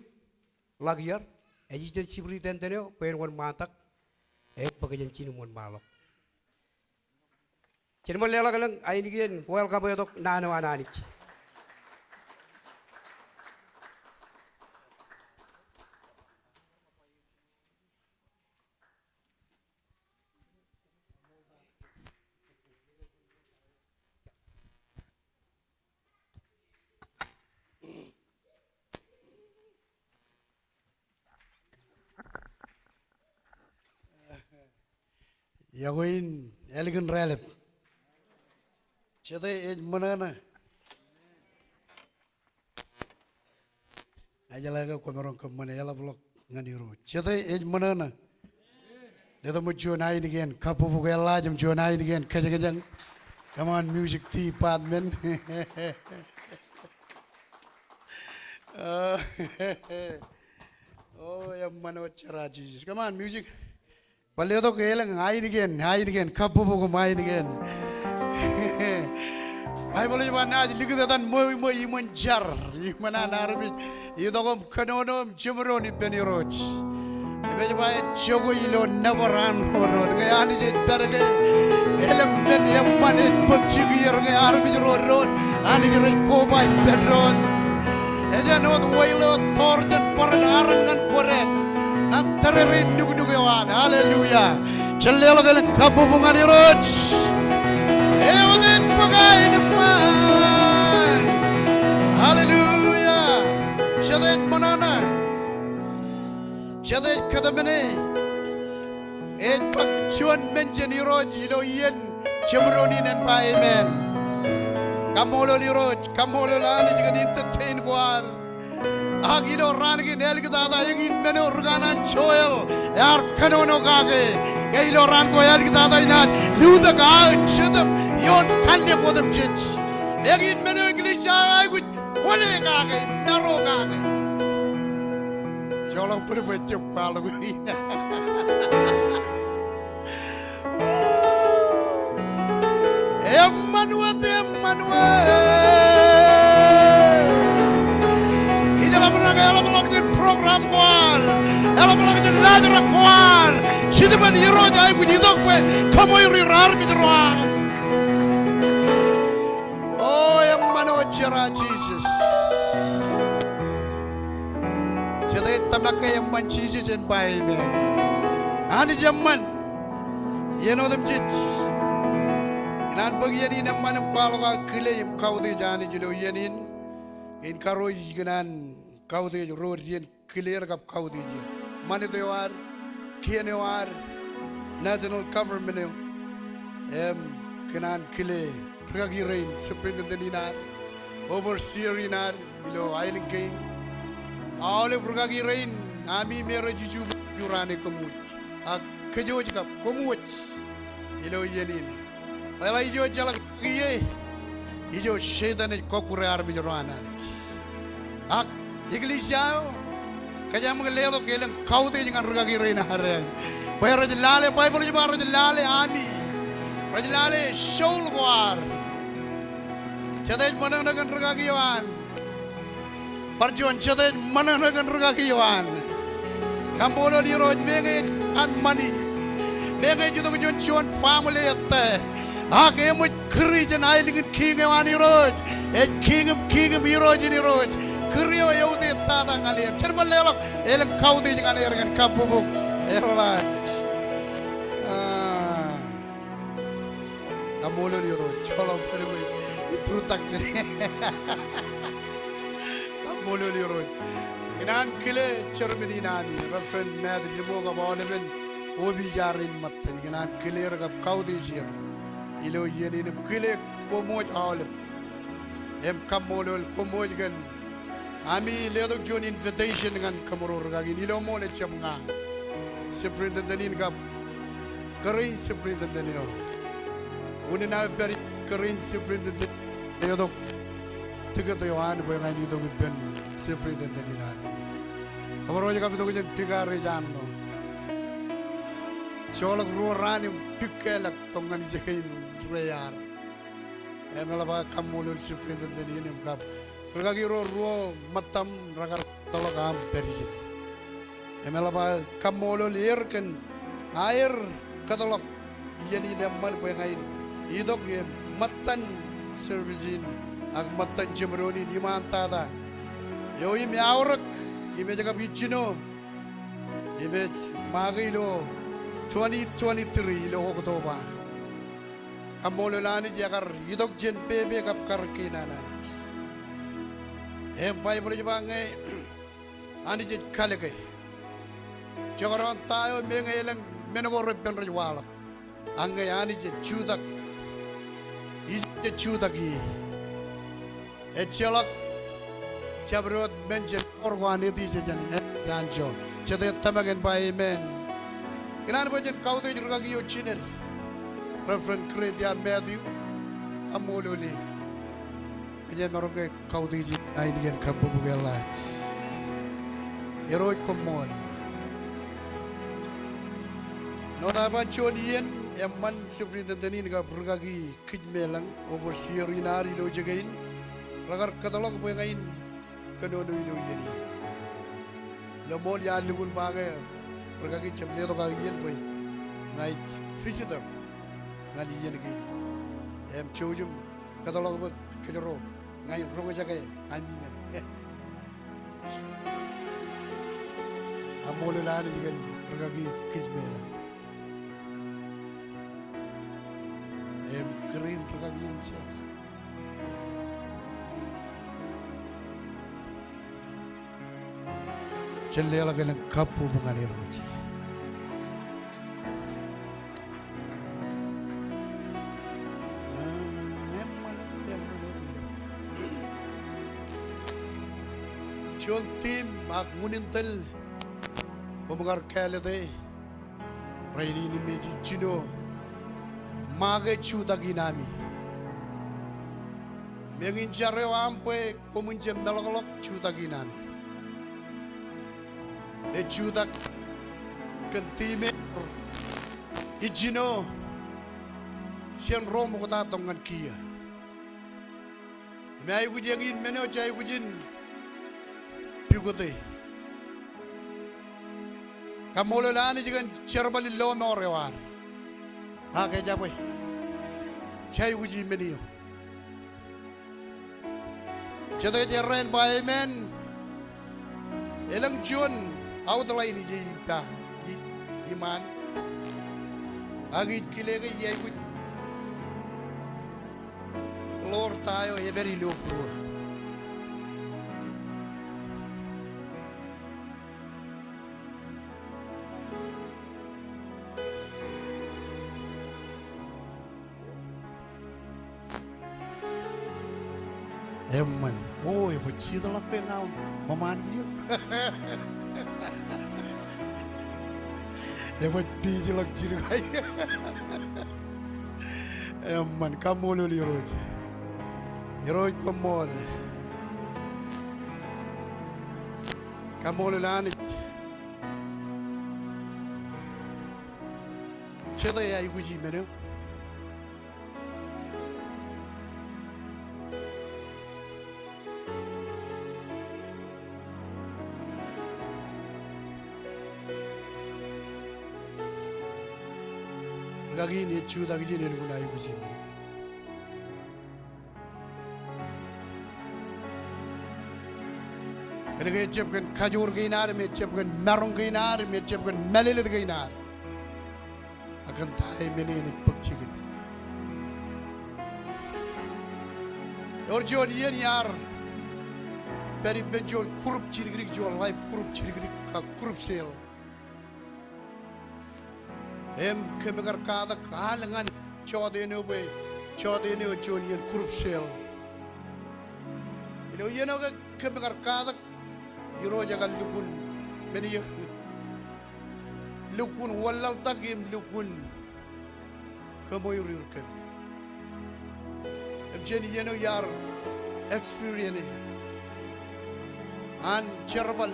Lakier, Assistant Superintendent eo, bwe en wōnṃaantak im bōk jān ijin im wōnṃaanḷọk. Jen ṃōk leḷọk elōñ ainikien welcome eo tok naan eo an Anij. Iọkwe in ālikin raelep. Jete ej ṃōṇōṇō. Ijeḷā ke kwōmaroñ kōṃṃane eḷapḷọk ñan Irooj. Jete ej ṃōṇōṇō. Letok ṃōk juon ainikien kabbokbok eḷḷaaj im juon ainikien kōjekōjek. Come on, music department. O, eṃṃan wōt jera Jisōs. Come on, music. Bar letok elōñ ainikien, ainikien, kabbokbok im ainikien. Baibōḷ ej ba naaj likūt etan ṃweo iṃwe iṃōn jar, iṃōn an armej itok im kōnono im jeṃdoon ippān Irooj. Im ej ba ej jokwe ilo nōbar an ro doon. Ñe Anij ej pād ke elōñ men eṃṃan ej bōk jikier ñe armej ro doon, Anij rej koba ippān doon. Ej āinwōt oil eo etor jān bōran Aaron ñan Kora ñan tōrerein nuknuk eo an. Hallelujah. Jen leḷọk elōñ kabbokbok ñan Irooj. Eo ej bōk aenōṃṃan. Hallelujah. Jete ej ṃōṇōṇō. Jete ej kōtmāne. Ej bōk juon men jān Irooj ilo iien jeṃdoon in en ba amen. Kaṃṃoolol Irooj, kaṃṃoolol Anij kōn entertain ko ad. Ak ilo raan kein āliktata eñin men eo ri kanaan Joel ear kōnono kake. Ke ilo raan ko āliktata inaaj lutōk aō jetōb ioon kanniōk otemjej. Eñin men eo eklejia eo aikuj kwōle kake, maro kake. Joḷọk bōd bwe jab kwaḷọk in. Eṃṃan wōt, eṃṃan wōt. Ijeḷā bwe ren eḷapḷọk jān program ko ad, eḷapḷọk jān laajrak ko ad, Jetōb in Irooj aikuj itok bwe kōṃweiur armej ro an. O, eṃṃan wōt jera Jisōs. Jete ej tōmak ke eṃṃan Jisōs en ba amen. Anij eṃṃan. Iien otemjej. Ikōṇaan bōk iien in eṃṃan im kwaḷọk aō kile im kautiej Anij ilo iien in. Kein karuo ikōṇaan kautiej ro dien kile er kab kautiej er. Ṃanit eo ad, kien eo ad, national government eo. Im kōṇaan kile rūkaki rein, superintendent in ad, overseer in ad ilo aelōñ kein. Aolep rūkaki rein, ami me rej ijo, ijo raan e kōmwōj. Ak kōjwōj kab kōmwōj ilo iien in. Bwe eḷaññe ijo ejjeḷọk ie, ijo Setan ej kọkkure armej ro an Anij. Ak eklejia eo, kōjeañ ṃōk letok elōñ kautiej ñan rūkaki rein ad. Bwe rej lale, Baibōḷ ej ba rej lale ami. Rej lale soul ko ad. Jete ej ṃōṇōṇō kōn rūkaki eo an. Bar juon, jete ej ṃōṇōṇō kōn rūkaki eo an. Kaṃṃoolol Irooj, meñe ej an ṃani. Meñe ej itok jān juon family ettā. Ak eṃōj kūri jān aelōñ in kiiñ eo an Irooj. Ej Kiiñ in kiiñ im Irooj in irooj. Kūri eo eutiej tata ñan er. Jen bar leḷọk elōñ kautiej ñan er kōn kabbokbok eḷḷaaj. Ah. Kaṃṃoolol Irooj, joḷọk bōd bwe ij turtak jān. Kaṃṃoolol Irooj. Ikōṇaan kile chairman in ami, Reverend Matt Limo kab aolepen opiij ar in ṃōttan. Ikōṇaan kile er kab kautiej er ilo iien in im kile koṃwōj aolep. Im kaṃṃoolol koṃwōj kōn ami letok juon invitation ñan kōmro rūkaki in ilo ṃool ejjab ña. Superintendent in kab kōrā in superintendent eo. Unin aō pād kōrā in superintendent letok ticket eo an bwe ña in itok ippān superintendent in ami. Kōmro ej kab itok jān pik armej anno. Joḷọk ruo raan im pik kālọk tok ñan ijekein rej ar. Im eḷap aō kaṃṃoolol superintendent in im kab rūkaki ro ruo ṃōttaṃ rekar kōtḷọk aṃ pād ijin. Im eḷap aō kaṃṃoolol er kōn aer kōtḷọk iien in eṃṃan bwe ña in itok im ṃōttan service in ak ṃōttan jeṃdoon in iṃaan tata. Eo im eaorōk im ej kab ijjino im ej make ilo twenty twenty-three ilo October. Kaṃṃoolol Anij ekar itok jān pepe kab karōk kein an Anij. Im Baibōḷ ej ba ñe Anij ej kalōke. Jekdọọn ta eo meñe elōñ men ko repen rej waḷọk. Ak ñe Anij ej jutak, Ijipt ej jutak ie. Ejjeḷọk jabdewōt men jān mour ko an Etiej jān āinwōt anjọ. Jete ej tōmak in ba amen? Ikōṇaan bwe jen kautiej rūkaki eo jined, Reverend Gretia Matthew. Kaṃṃoolol eō. Kōj jemaroñ ke kautiej in ainikien kabbokbok eḷḷā. Irooj koṃṃool. Āinwōt aō ba juon iien, eṃṃan superintendent in kab rūkaki kijmeḷeḷe, overseer in ad ilo jikin, rekar kōtḷọk bwe ña in kōnono ilo iien in. Ilo ṃool iar lukkuun ba ke rūkaki jab letok aō iien bwe ña ij visitor ñan iien kein. Im jouj im kōtḷọk bwe kōjro ña in roñjake ami men. Kaṃṃoolol Anij kōn rūkaki kijmeḷeḷe. Im kūr in rūkaki in jeḷā. Jen leḷọk elōñ kabbokbok ñan Irooj. Juon theme ak unin tōl koṃ kar kāālōte rainin im ej jino, make jutak in ami. Im eñin jar eo aṃ bwe koṃwin jab meḷọkḷọk jutak in ami. Ej jutak kōn theme eo, ijjino jān ro ṃokta tok ñan kiiō. Im aikuj eñin men eo jej aikuj in pukot e. Kaṃṃoolol Anij kōn jerbal in lọmọọr eo ad. Ak ejabwe, jej aikuji men eo. Jete ej errā in ba amen? Elōñ juon outline ije ippa i-, iṃaan. Ak ij kile ke iaikuj ḷoor ta eo epād ilo būruō. Eṃṃan. O, ebwe jitḷọk ke ña ṃōṃaan kiiō. Ebwe pijḷọk jidik ai. Eṃṃan, kaṃṃoolol Irooj. Irooj koṃṃool. Kaṃṃoolol Anij. Jete eaikuji men eo? Rūkaki in ej jutak ijin, elukkuun aikuji men eo. Kōnke ejjab kōn kajoor kein ad, im ejjab kōn maroñ kein ad, im ejjab kōn mālōtlōt kein ad. Ak kōn ta eo men eo enaaj bōk jikin. Ewōr juon iien iar pād ippān juon group jidikdik, juon life group jidikdik, kab group cell. Im kōm kar katak al ñan jọteen eo bwe jọteen eo juon iien group cell. Ilo iien eo ke kōm kar katak, Irooj ekar lukkuun men eo, lukkuun wanlaḷtak im lukkuun kōṃour er kōm. Im jān iien eo iar experience an jerbal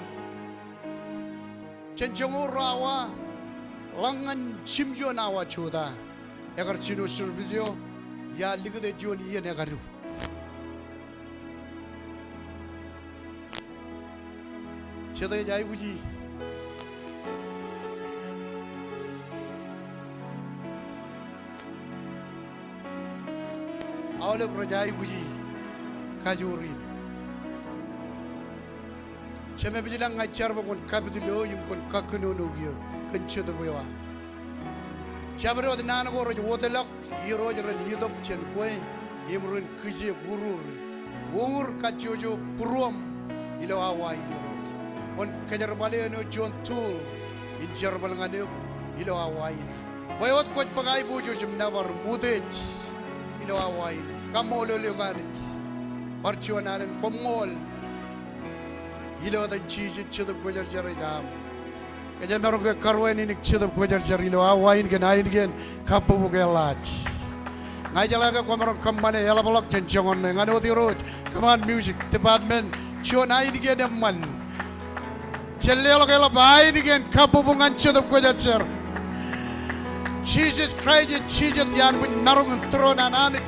jān joñoul ruo awa ḷọk ñan jimjuon awa jota. Ekar jino service eo, iar likūt e juon iien ekadu. Jete ej aikuji? Aolep rej aikuji kajoor in. Jemāpij ilañ, ña ij jar bwe kwōn kapitlo im kwōn kakōnono kiiō kōn jetōb eo aō. Jabdewōt naan ko rej wōtlọk, Irooj ren itok jān kwe im ren kijeek ururi. Uñūr kajjojo būruōṃ ilo awa in, Irooj. Kwōn kōjerbale āinwōt juon tool in jerbal ñan eok ilo awa in. Bwe wōt kwōj bōk aiboojoj im nōbar im utiej ilo awa in. Kaṃṃoolol eok Anij bar juon alen koṃṃool ilo etan Jisōs Jetōb Kwōjarjar ej aṃ. Kōjeañ maroñ ke karuwainene Jetōb Kwōjarjar ilo awa in kōn ainikien kabbokbok eḷḷaaj. Ña ij jeḷā ke kwōmaroñ kōṃṃane eḷapḷọk jān joñan ṇe ñan wōt Irooj. Come on, music department, juon ainikien eṃṃan. Jen leḷọk eḷap ainikien kabbokbok ñan Jetōb Kwōjarjar. Jisōs Kraist ej Jisōs iaan bwij maroñ in tūroon an Anij.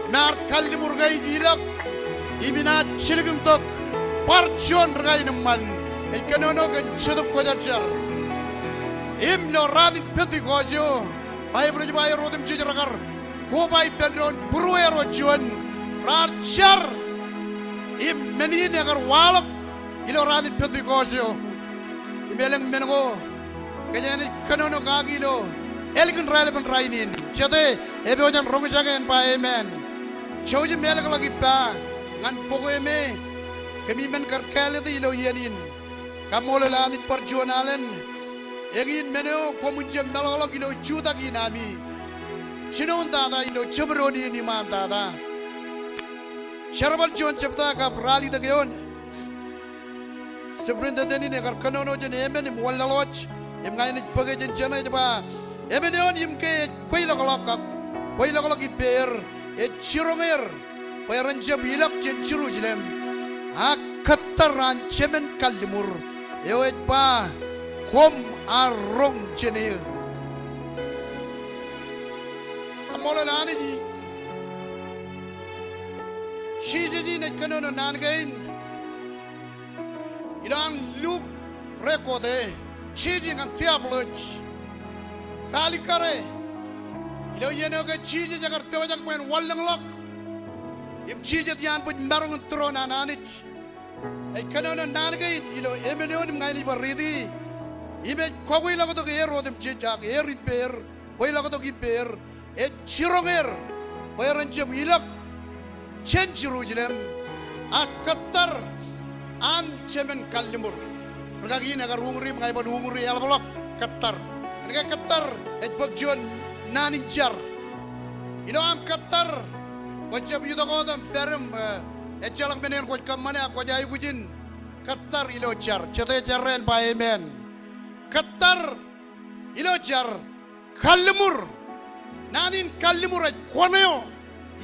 Im ear kalliṃur ke ej ilọk im inaaj jilkintok bar juon rikain eṃṃan ej kōnono kōn Jetōb Kwōjarjar. Im ilo raan in Pentekost eo, Baibōḷ ej ba ewōr otemjej rekar koba ippān doon būrueer eo juon, raar jar. Im men in ekar waḷọk ilo raan in Pentekost eo. Im elōñ men ko kōjeañ naaj kōnono kaki ilo ālikin raelepen rainin. Jete epojak in roñjake en ba amen. Jouj im ālōkḷọk ippa ñan bok eo me kōmij men kar kāālōt e ilo iien in. Kaṃṃoolol Anij bar juon alen. Eñin men eo koṃwin jab meḷọkḷọk ilo jutak in ami jinoin tata ilo jabdewōt in iṃaan tata. Jerbal juon jebta kab ralitōk eoon. Superintendent in ekar kōnono jān emān im wanlaḷọk wōj, im ña inaaj bōke jān jeṇe, ej ba, emān eoon im ke ej kweilọkḷọk ak kweilọkḷọk ippāer, ej jiroñ er bwe ren jab ilọk jān Jerusalem ak kōttar an Jemān Kalliṃur eo ej ba, koṃ ar roñ jān eō. Kaṃṃoolol Anij. Jisōs in ej kōnono naan kein. Ilo an Luk record e, jeje ñan diablos. Kaalikkare, ilo iien eo ke Jisōs ekar pojak bwe en wanlōñḷọk im Jisōs iaan bwij maroñ in tūroon an Anij. Ej kōnono naan kein ilo emān eoon im ña inaaj bar riiti. Im ej kakweilọktok er otemjej ak er ippāer, kweilọktok ippāer, ej jiroñ er bwe ren jab ilọk jān Jerusalem ak kōttar an Jemān Kalliṃur. Rikaki in ekar uñūri im ña iban uñūri eḷapḷọk kōttar. Kōnke kōttar ej bōk juon naan in jar. Ilo aṃ kōttar, kwōn jab itok wōt im pād im, eh, ejjeḷọk men eṇ kwōj kōṃṃane ak kwōj aikuj in kōttar ilo jar. Jete ej errā en ba amen. Kōttar ilo jar. Kalliṃur. Naan in kalliṃur ej kōṇeo.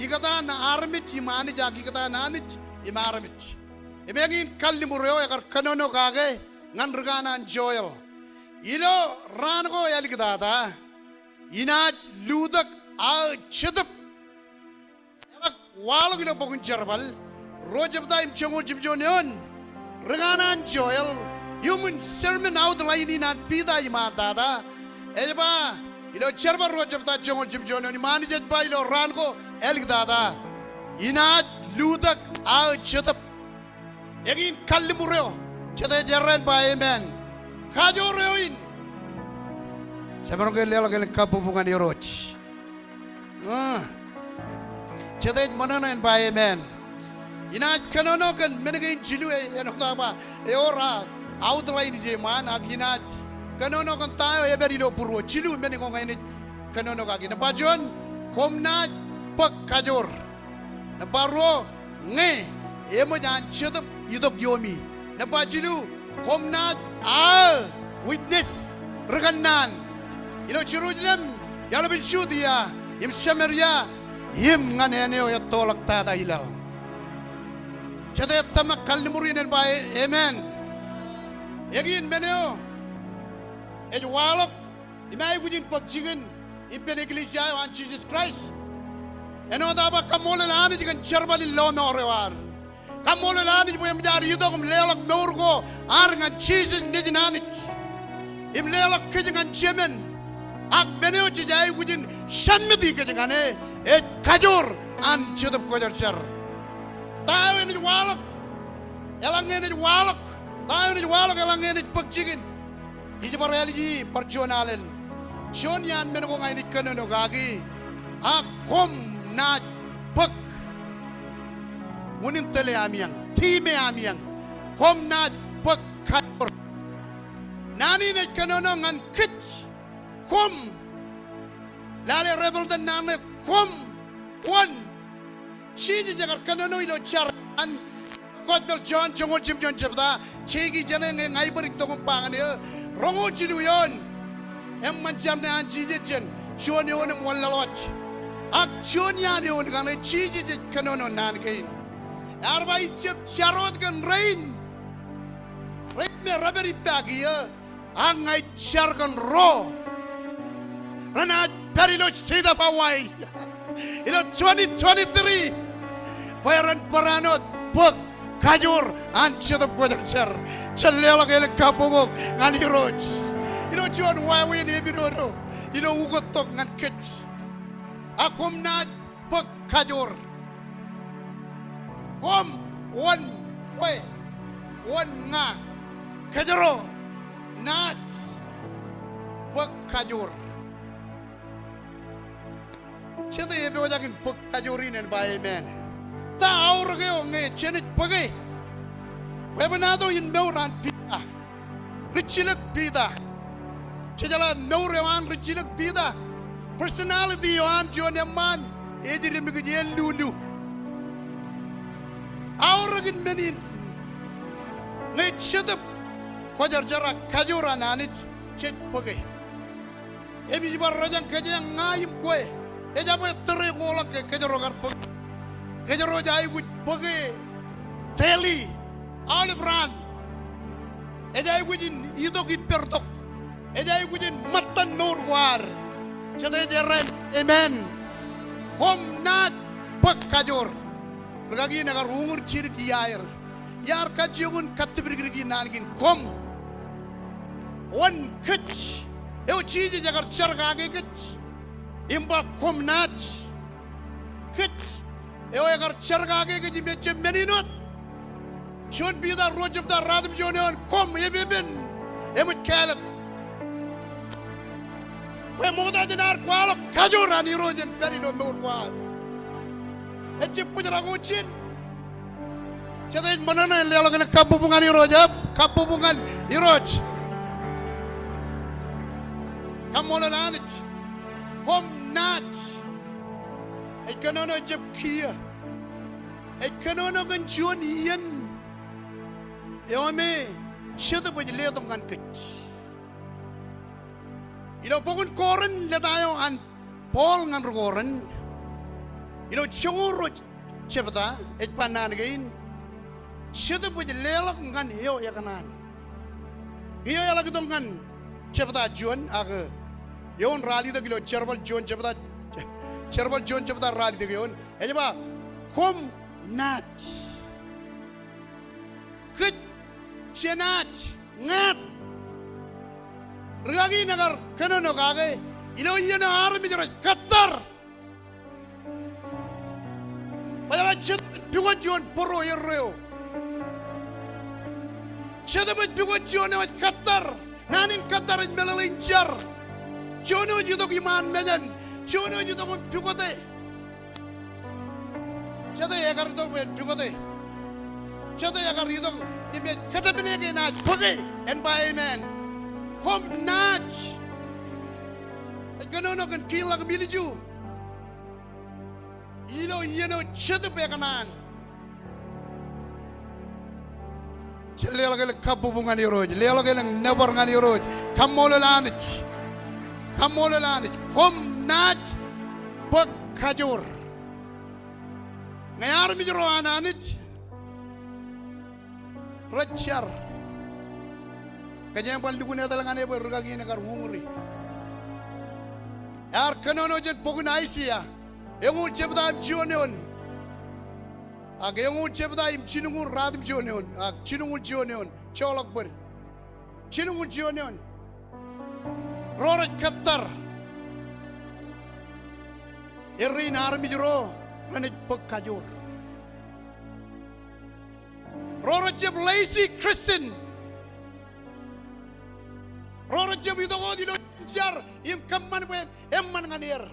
Ikōtaan armej im Anij ak ikōtaan Anij im armej. Im eñin kalliṃur eo ekar kōnono kake ñan rikanaan Joel. Ilo raan ko āliktata, inaaj lutōk aō jetōb. Eḷak waḷọk ilo bok in Jerbal ruo jebta im joñoul jimjuon eoon. Rikanaan Joel, iuṃwin sermon outline in an Piter iṃaan tata, ej ba ilo Jerbal ruo jebta joñoul jimjuon eoon, im Anij ej ba ilo raan ko āliktata, inaaj lutōk aō jetōb. Eñin kalliṃur eo. Jete ej errā en ba amen. Kajoor eo in. Jemaroñ ke leḷọk elōñ kabbokbok ñan Irooj. Ah. Jete ej ṃōṇōṇō en ba amen. Inaaj kōnono kōn men kein jilu, e, āinwōt aō ba, ewōr aō outline ije ṃaan ak inaaj kōnono kōn ta eo ej pād ilo būruō. Jilu men ko ña inaaj kōnono kaki. Nōṃba juon, koṃ naaj bōk kajoor. Nōṃba ruo, ñe eṃōj an Jetōb itok iiomi. Nōṃba jilu, koṃ naaj aō witness, ri kōnnaan, ilo Jerusalem, eḷap in Judia, im Samaria, im ñan āne eo ettoḷọk tata ilaḷ. Jete ej tōmak kalliṃur in en ba e-, amen. Eñin men eo ej waḷọk im aikuj in bōk jikin ippān eklejia eo an Jisōs Kraist. Āinwōt aō ba kaṃṃoolol Anij kōn jerbal in lọmọọr eo ad. Kaṃṃoolol Anij bwe eṃōj ad itok im leḷọk mour ko ad ñan Jisōs Nejin Anij. Im leḷọk kōj ñan Jemān. Ak men eo jej aikuj in submit i kōj ñan e, ej kajoor an Jetōb Kwōjarjar. Ta eo enaaj waḷọk? Eḷaññe enaaj waḷọk, ta eo enaaj waḷọk eḷaññe enaaj bōk jikin? Ij bar āliji bar juon alen. Juon iaan men ko ña inaaj kōnono kaki, ak koṃ naaj bōk unin tōl eo ami eñ, theme eo ami eñ. Koṃ naaj bōk kajoor. Naan in ej kōnono ñan kōj. Koṃ Lale rej pād iten naan ṇe, koṃ wōn. Jisōs ekar kōnono ilo jar an Gospel John joñoul jimjuon jebta, jeiki jeṇe ñe ña ippān itok im ba ñan eō. Roñoul jilu eoon. Eṃṃan jar ṇe an Jisōs jān juon eoon im wanlaḷḷọk. Ak juon iaan eoon kaṇe Jisōs ej kōnono naan kein. Ear ba ij jab jar wōt kōn rein, rein me rej pād ippa kiiō, ak ña ij jar kōn ro renaaj pād ilo state of Hawaii ilo twenty twenty-three, bwe ren barāinwōt bōk kajoor an Jetōb Kwōjarjar. Jen leḷọk elōñ kabbokbok ñan Irooj ilo juon wāween epidodo ilo ukōttok ñan kōj. Ak koṃ naaj bōk kajoor. Koṃ, wōn, kwe, wōn, ña, kōjro naaj bōk kajoor. Jete epojak in bōk kajoor in en ba amen? Ta aorōk eo ñe jenaaj bōke? Bwebwenato in mour an Piter. Rijjilōk Piter. Jejeḷā mour eo an rijjilōk Piter. Personality eo an juon eṃṃaan ej dim ikōj, ej lulu. Aorōk in men in ñe Jetōb Kwōjarjar ak kajoor an Anij jej bōke. Im ij bar rōjañ kōjeañ ña im kwe. Ejabwe tōre ko ḷọk ke kōjro kar bōke. Kōjro ej aikuj bōke daily, aolep raan. Ej aikuj in itok ippāertok. Ej aikuj in ṃōttan mour ko ad. Jete ej errā in amen? Koṃ naaj bōk kajoor. Rikaki in ekar uñūr jidik iaer. Iar kajjioñ in kattipdikdiki naan kein, koṃ, wōn, kōj. Eo Jisōs ekar jar kake kōj im ba koṃ naaj, kōj. Eo ekar jar kake kōj im ejjab men in wōt. Juon Piter ruo jebta ruatimjuon eoon, koṃ epepen eṃōj kāālōt. Bwe ṃokta jān ad kwaḷọk kajoor an Irooj en pād ilo mour ko ad. Ejjab bōjrak wōt jān. Jete ej ṃōṇōṇō en leḷọk elōñ kabbokbok ñan Irooj, eb, kabbokbok ñan Irooj. Kaṃṃoolol Anij. Koṃ naaj. Ej kōnono, ejjab kiiō. Ej kōnono kōn juon iien eo me Jetōb ej letok ñan kōj. Ilo bok in Korint, lōta eo an Paul ñan ri Korint, ilo joñoul ruo jebta, ej ba naan kein, Jetōb ej leḷọk ñan eo ekōṇaan. Eo eḷak itok ñan jebta juon, ak eoon ralitōk ilo Jerbal juon jebta, Jerbal juon jebta ralitōk eoon. Ej ba, koṃ naaj. Kōj jenaaj, ñāāt. Rikaki in ekar kōnono kake ilo iien eo armej rej kōttar. Bwe jeḷā Jetōb ej pukot juon bōro erreo. Jetōb ej pukot juon eo ej kōttar. Naan in kōttar ej meḷeḷein jar. Juon eo ej itok iṃaan mejān. Juon eo ej itok im pukote. Jete ekar itok bwe en pukote? Jete ekar itok im ej kōtōpne ke enaaj bōke? En ba amen. Koṃ naaj. Ej kōnono kōn kiiḷḷọk im ilju ilo iien eo Jetōb ekōṇaan. Jen leḷọk elōñ kabbokbok ñan Irooj, leḷọk elōñ nōbar ñan Irooj. Kaṃṃoolol Anij. Kaṃṃoolol Anij. Koṃ naaj bōk kajoor. Ñe armej ro an Anij rej jar. Kōjeañ bar lukkuun etal ñan e bwe rikaki in ekar uñūri. Ear kōnono jān bok in Aiseia eñoul jebta im juon eoon. Ak eñoul jebta im jilñuul ruatimjuon eoon. Ak jilñuul juon eoon. Joḷọk bōd. Jilñuul juon eoon. Ro rej kōttar. Errein armej ro renaaj bōk kajoor. Ro rejjab lazy Christian. Ro rejjab itok wōt ilo jar im kōṃṃan bwe en eṃṃan ñan er.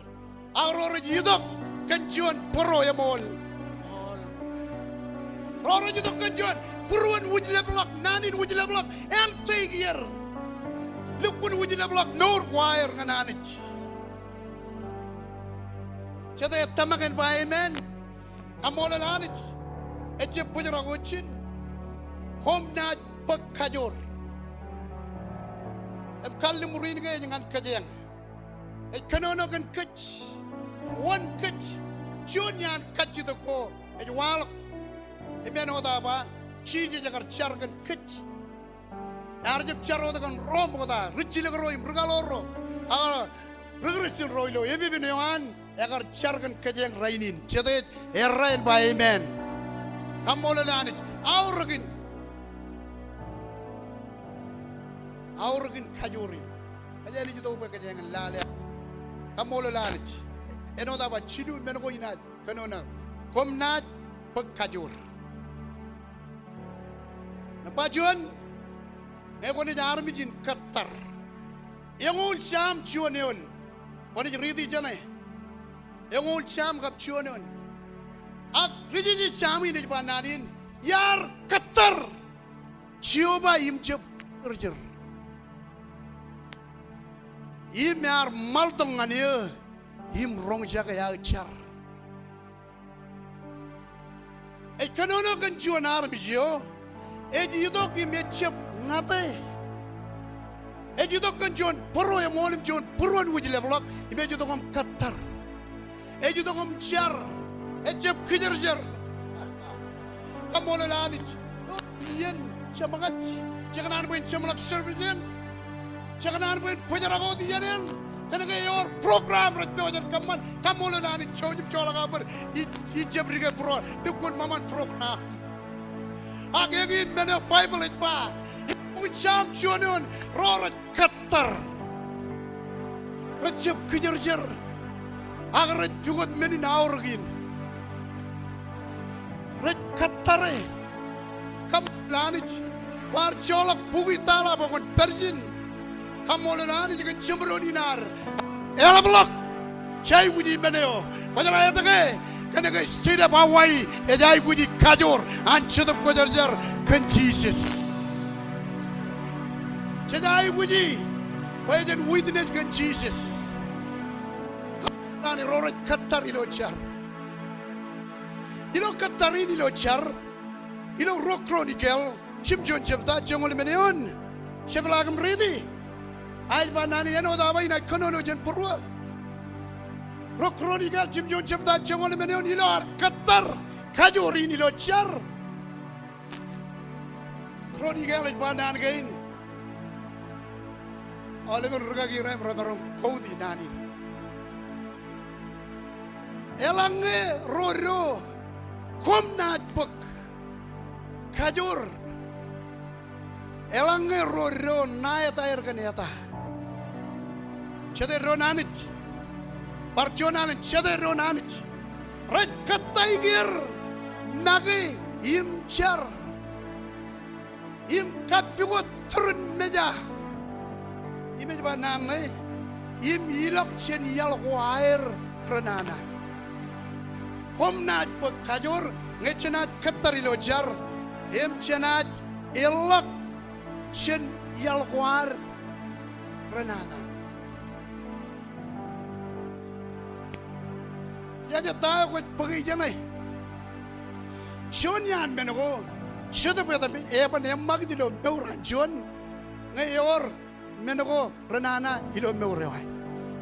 Ak ro rej itok kōn juon bōro eṃool. Ro rej itok kōn juon būruon wūjlepḷọk, naan in wūjlepḷọk, anxiety er. Lukkuun wūjlepḷọk mour ko aer ñan Anij. Jete ej tōmak en ba amen? Kaṃṃoolol Anij. Ejjab bōjrak ijin. Koṃ naaj bōk kajoor. Im kalliṃur in ke ej ñan kōjeañ. Ej kōnono kōn kōj. Wōn kōj? Juon iaan kajjitōk ko ej waḷọk im āinwōt aō ba, Jisōs ekar jar kōn kōj. Ear jab jar wōt kōn ro ṃokta, ri jilkinro im ri kaḷoor ro, ak ri Kristian ro ilo epepen eo an, ekar jar kōn kōjeañ rainin. Jete ej errā en ba amen? Kaṃṃoolol Anij. Aorōkin. Aorōkin kajoor in. Ej āliktata bwe kōjeañ in lale. Kaṃṃoolol Anij. Āinwōt aō ba jilu men ko inaaj kōnono. Koṃ naaj bōk kajoor. Nōṃba juon, ñe kwōnaaj armej in kōttar. Eñoul Sam juon eoon. Kwōnaaj riiti jāne. Eñoul Sam kab juon eoon. Ak ri jeje Sam in ej ba naan in, iar kōttar Jeova im jab kūrjer. Im ear ṃaltok ñan eō im roñjake aō jar. Ej kōnono kōn juon armej eo ej itok im ejjab ñate. Ej itok kōn juon būruon eṃool im juon būruon wūjlepḷọk im ej itok im kōttar. Ej itok im jar. Ejjab kijerjer. Kaṃṃoolol Anij. Iien jeṃkaj. Jekōṇaan bwe en jeṃḷọk service in. Jekōṇaan bwe en bōjrak wōt iien in. Kōnke ewōr program rej pojak in kōṃṃan. Kaṃṃoolol Anij. Jouj im joḷọk aō bōd. Ij, ij jab dike būruon. Dikon ṃōṃan program. Ak eñin men eo Baibōḷ ej ba. Eñoul Sam juon eoon. Ro rej kōttar. Rejjab kijerjer. Ak rej pukot men in aorōk in. Rej kōttare. Kaṃṃoolol Anij. Kwaar joḷọk bukwi tala bwe kwōn pād ijin. Kaṃṃoolol Anij kōn jeṃdoon in ad. Eḷapḷọk. Jej aikuji men eo. Kwōjeḷā etke? Kōnke state of Hawaii ej aikuji kajoor an Jetōb Kwōjarjar kōn Jisōs. Jej aikuji bwe jen witness kōn Jisōs. Kōn ro rej kōttar ilo jar. Ilo kōttar in ilo jar. Ilo Ruo Kronikel jimjuon jebta joñoul emān eoon. Jepḷaak im riiti. Ij ba naan in āinwōt aō ba inaaj kōnono jān būruō. Ruo Kronikel jimjuon jebta joñoul emān eoon ilo ad kōttar kajoor in ilo jar. Kronikel ej ba naan kein. Aolepen rūkaki ro im remaroñ quote naan in. Eḷaññe ro do, koṃ naaj bōk kajoor. Eḷaññe ro do ṇa eta er kōn eta. Jete doon Anij. Bar juon alen, jete doon Anij. Rej kōttāik er make im jar. Im kappukot turin meja. Im ej ba naan ṇe. Im ilọk jān iaḷ ko aer renana. Koṃ naaj bōk kajoor ñe jenaaj kōttar ilo jar. Im jenaaj ilọk jān iaḷ ko aer renana. Ijeṇe ta eo kwōj bōke ijeṇe. Juon iaan men ko, Jetōb etan eban eṃṃakūt ilo mour an juon, ñe ewōr men ko renana ilo mour eo an.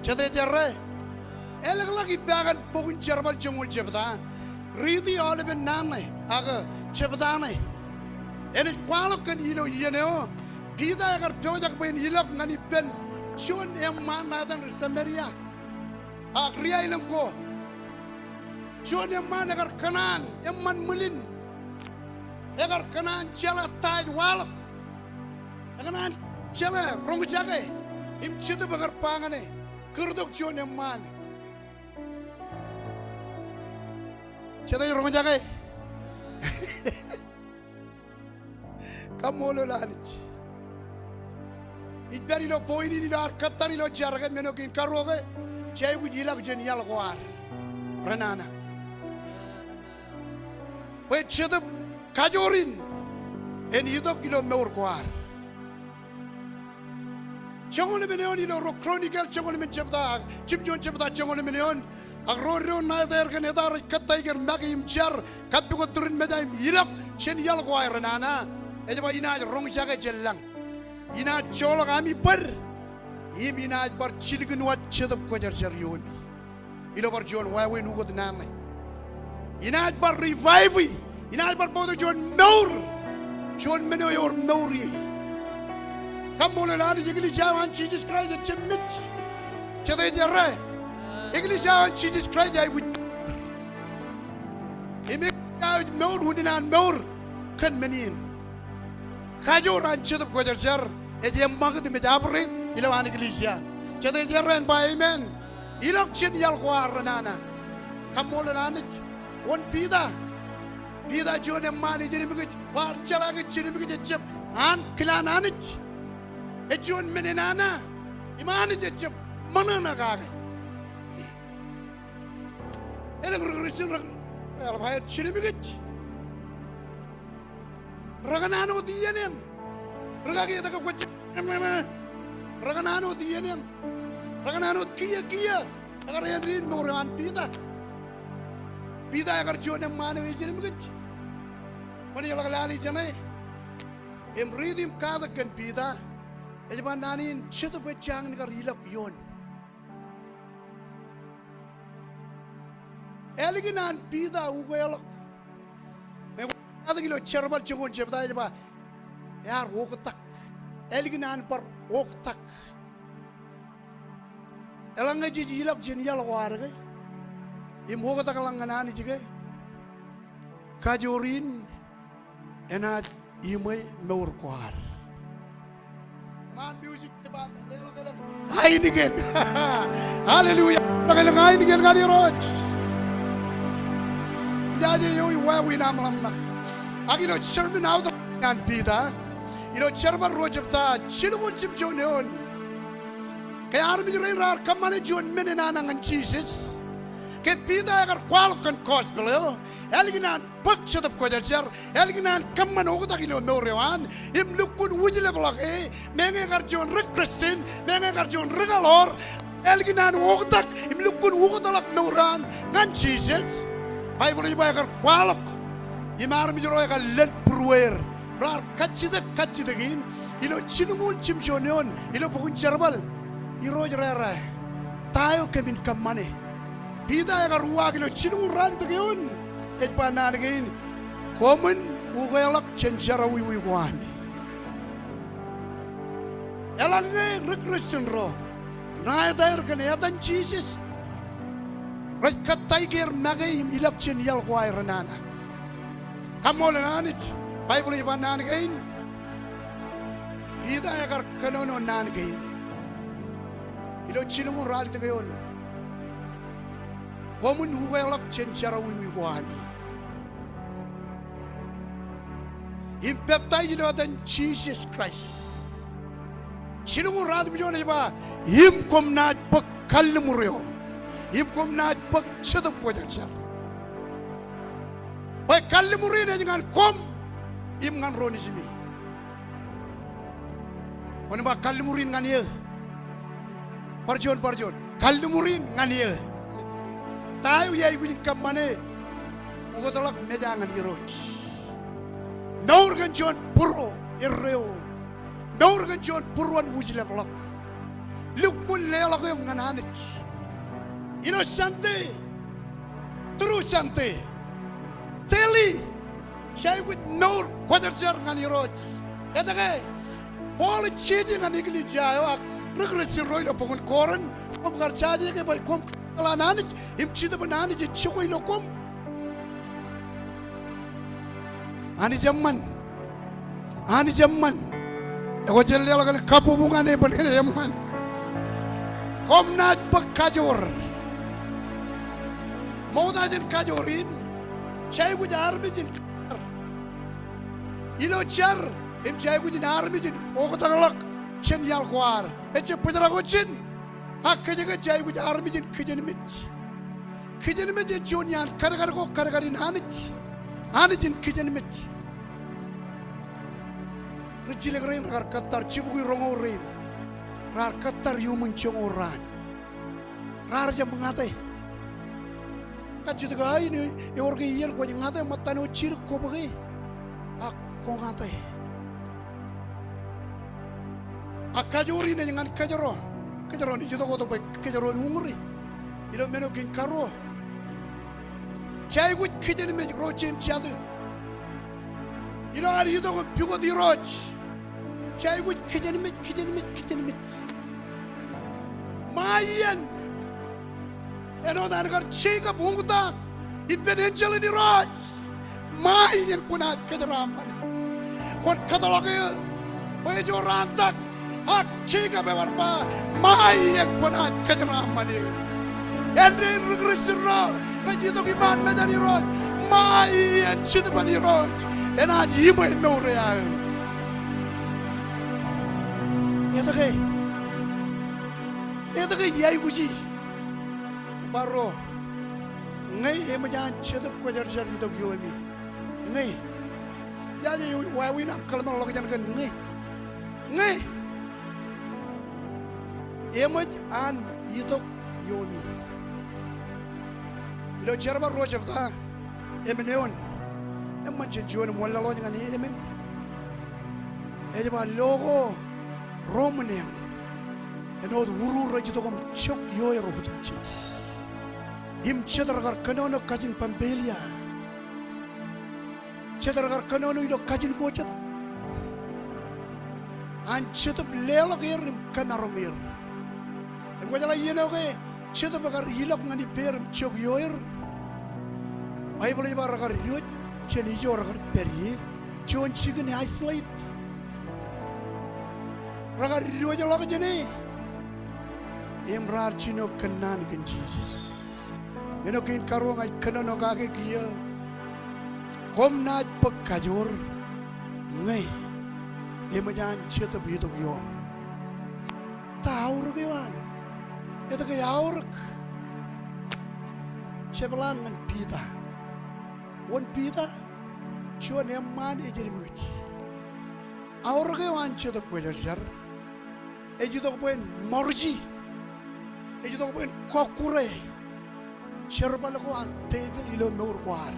Jete ej errā? Elōkḷọk ippaak in bok in Jerbal joñoul jebta. Riiti aolepen naan ṇe, ak jebta ṇe. Enaaj kwaḷọk kōn ilo iien eo. Piter ekar pojak bwe en ilọk ñan ippān juon eṃṃaan ṇa etan ri Samaria. Ak ri aelōñ ko. Juon eṃṃaan ekar kōṇaan eṃṃan ṃwilin. Ekar kōṇaan jeḷā ta ej waḷọk. Ekōṇaan jeḷā roñjake. Im Jetōb ekar ba ñan e. Kūrtok juon eṃṃaan. Jete ej roñjake? Kaṃṃoolol Anij. Ij pād ilo point in ilo ad kōttar ilo jar ke men eo kein karuo ke, jej aikuj ilọk jān iaḷ ko ad renana. Bwe Jetōb kajoor in en itok ilo mour ko ad. Joñoul emān eoon ilo Ruo Kronikel joñoul emān jebta, jimjuon jebta joñoul emān eoon. Ak ro doon ṇa etaer kōn eta rej kōttāik er make im jar, kappukot turin meja im ilọk jān iaḷ ko aer renana, ej ba inaaj roñjake jān lañ. Inaaj joḷọk ami bōd, im inaaj bar jilkinwōj Jetōb Kwōjarjar iomi. Ilo bar juon wāween ukōt naan ṇe. Inaaj bar revive e. Inaaj bar bōktok juon mour. Juon men eo ewōr mour ie. Kaṃṃoolol Anij, eklejia eo an Jisōs Kraist ejjab mej. Jete ej errā? Eklejia eo an Jisōs Kraist ej aikuj. Im eklejia eo ej mour, unin an mour kōn men in. Kajoor an Jetōb Kwōjarjar ej eṃṃakūt im ej operate ilo an eklejia. Jete ej errā en ba amen? Ilọk jān iaḷ ko aer renana. Kaṃṃoolol Anij. Wōn Piter? Piter juon eṃṃaan ej jenmkej, kwaar jeḷā ke jenmkej ejjab ankilaan Anij. Ej juon men enana, im Anij ejjab ṃōṇōṇō kake. Elōñ ri Kristian rej, eḷap aer jenmkej. Rekōṇaan wōt iien eṇ. Rikaki etke kwōj, rekōṇaan wōt iien eṇ. Rekōṇaan wōt kiiō, kiiō. Ekar āindein mour eo an Piter. Piter ekar juon eṃṃaan eo ej jenmkej. Kwōnaaj ḷak lale jeṇe im riiti im katak kōn Piter. Ej ba naan in, Jetōb ej jañin kar ilọk ioon. Ālikin an Piter ukeḷọk. Ñe kwōj katak ilo Jerbal joñoul jebta ej ba, ear oktak. Ālikin an bar oktak. Eḷaññe jej ilọk jān iaḷ ko ad ke, im oktak ḷọk ñan Anij ke, kajoor in enaaj iṃwe mour ko ad. Ṃaan music department, leḷọk elōñ ainikien. Hallelujah. Leḷọk elōñ ainikien ñan Irooj. Ijaje eo wāween aṃ ḷōmṇak. Ak ilo sermon outline an Piter, ilo Jerbal ruo jebta jilñuul jimjuon eoon, ke armej rein raar kōṃṃane juon men enana ñan Jisōs. Ke Piter ekar kwaḷọk kōn gospel eo, ālikin an bōk Jetōb Kwōjarjar, ālikin an kōṃṃan oktak ilo mour eo an, im lukkuun wūjlepḷọk e, meñe ekar juon ri Kristian, meñe ekar juon ri kaḷoor, ālikin an oktak, im lukkuun ukōtḷọk mour eo an ñan Jisōs. Baibōḷ ej ba ekar kwaḷọk, im armej ro ekar lōñ būrueir, raar kajjitōk kajjitōk in, ilo jilñuul jimjuon eoon, ilo bok in Jerbal, Irooj rerā, ta eo kōmin kōṃṃane? Piter ekar uwaak ilo jilñuul ralitōk eoon, ej ba naan kein, koṃwin ukeḷọk jān jerọwiwi ko ami. Eḷaññe ri Kristian ro ṇa etaer kōn etan Jisōs, rej kōttāik er make im ilọk jān iaḷ ko aer renana. Kaṃṃoolol Anij, Baibōḷ ej ba naan kein, Piter ekar kōnono naan kein. Ilo jilñuul ralitōk eoon, koṃwin ukeḷọk jān jerọwiwi ko ami im peptaij ilo etan Jisōs Kraist. Jilñuul ratimjuon ej ba, im koṃ naaj bōk kalliṃur eo, im koṃ naaj bōk Jetōb Kwōjarjar. Bwe kalliṃur in ej ñan koṃ im ñan ro nejimi. Kwōn ba kalliṃur in ñan eō. Bar juon, bar juon. Kalliṃur in ñan eō. Ta eo iaikuj in kōṃṃane ukōtḷọk meja ñan Irooj? Mour kōn juon būruo erreo. Mour kōn juon būruon wūjlepḷọk. Lukkuun leḷọk eok ñan Anij. Ilo Sunday, through Sunday, daily, jej aikuj mour kwōjarjar ñan Irooj. Etke? Paul ej jeje ñan eklejia eo ak ri Kristian ro ilo bok in Korint, koṃ kar jaje ke bwe koṃ kōtḷọk an Anij, im Jetōb in Anij ej jokwe ilo koṃ. Anij eṃṃan. Anij eṃṃan. Ekwe jen leḷọk elōñ kabbokbok ñan e bwe en eṃṃan. Koṃ naaj bōk kajoor. Ṃokta jān kajoor in, jej aikuj armej in jar. Ilo jar, im jej aikuj in armej in oktakḷọk jān iaḷ ko ad. Ejjab bōjrak ijin. Ak kōjke jej aikuj armej in kijenmej. Kijenmej ej juon iaan kadkad ko, kadkad in Anij. Anij in kijenmej. Ri jilkinḷọk rein raar kōttar, jibukwi roñoul rein raar kōttar iuṃwin joñoul raan. Raar jab ñate. Kajjitōk aō in ewōr ke iien kwōj ñate ṃōttan wōt jidik kwō bōke. Ak kwō ñate. Ak kajoor in ej ñan kōjro. Kōjro in ej itok wōt bwe kōjro in uñūri ilo men eo kein karuo. Jej aikuj kijenmej ro jeiū im jatū ilo ad itok im pukot Irooj. Jej aikuj kijenmej, kijenmej, kijenmej. Ṃae iien. Āinwōt an kar Jekob uñtak ippān enjeḷ in Irooj. Ṃae iien kwōnaaj kōjeraaṃṃan. Kwōn kōtḷọk eō bwe ejorrāān tak. Ak Jekob ebar ba, ṃae iien kwōnaaj kōjeraaṃṃan eō. Āindein ri Kūrjin ro rej itok iṃaan mejān Irooj, ṃae iien Jetōb an Irooj enaaj iṃwe mour eo aō. Etke? Etke iaikuji? Bar ruo. Ñe eṃōj an Jetōb Kwōjarjar itok iomi. Ñe. Ijaje wāween aṃ kōḷmānḷọkjeṇ kōn ñe. Ñe eṃōj an itok iomi. Ilo Jerbal ruo jebta emān eoon. Eṃṃan jān juon im wanlaḷḷọk ñan emān. Ej ba lo ko ruo ṃōn eṃ. Āinwōt urur rej itok im jok ioer otemjej. Im jet rekar kōnono kajin Pampilia. Jet rekar kōnono ilo kajin ko jet. An Jetōb leḷọk er im kōmaroñ er. Im kwōjeḷā iien eo ke Jetōb ekar ilọk ñan ippāer im jok ioer. Baibōḷ ej ba rekar diwōj jān ijo rekar pād ie. Juon jikin isolate. Rekar diwōjḷọk jāne im raar jino kōnnaan kōn Jisōs. Men eo kein karuo ña ij kōnono kake kiiō. Koṃ naaj bōk kajoor ñe eṃōj an Jetōb itok ioṃ. Ta aorōk eo an? Etke aorōk? Jepḷaak ñan Piter. Wōn Piter? Juon eṃṃaan ej edim kōj. Aorōk eo an Jetōb Kwōjarjar ej itok bwe en ṃorji. Ej itok bwe en kọkkure jerbal ko an devil ilo mour ko ad.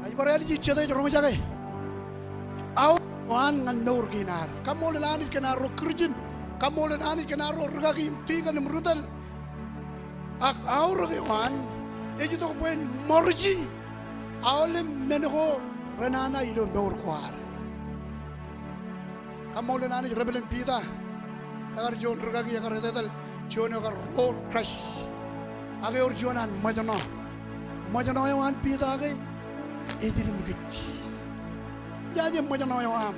Ij bar ālij jet ej roñjake. Aorōk eo an ñan mour kein ad. Kaṃṃoolol Anij kōn arro Kūrjin. Kaṃṃoolol Anij kōn arro rūkaki im tikōn im ri tōl. Ak aorōk eo an ej itok bwe en ṃorji aolep men ko renana ilo mour ko ad. Kaṃṃoolol Anij, repeḷen Piter ekar juon rūkaki, ekar etetal juon eo ekar ḷoor Kraist. Ak ewōr juon an ṃōjṇọ. Ṃōjṇọ eo an Piter ke ej edim kōj. Ijaje ṃōjṇọ eo aṃ?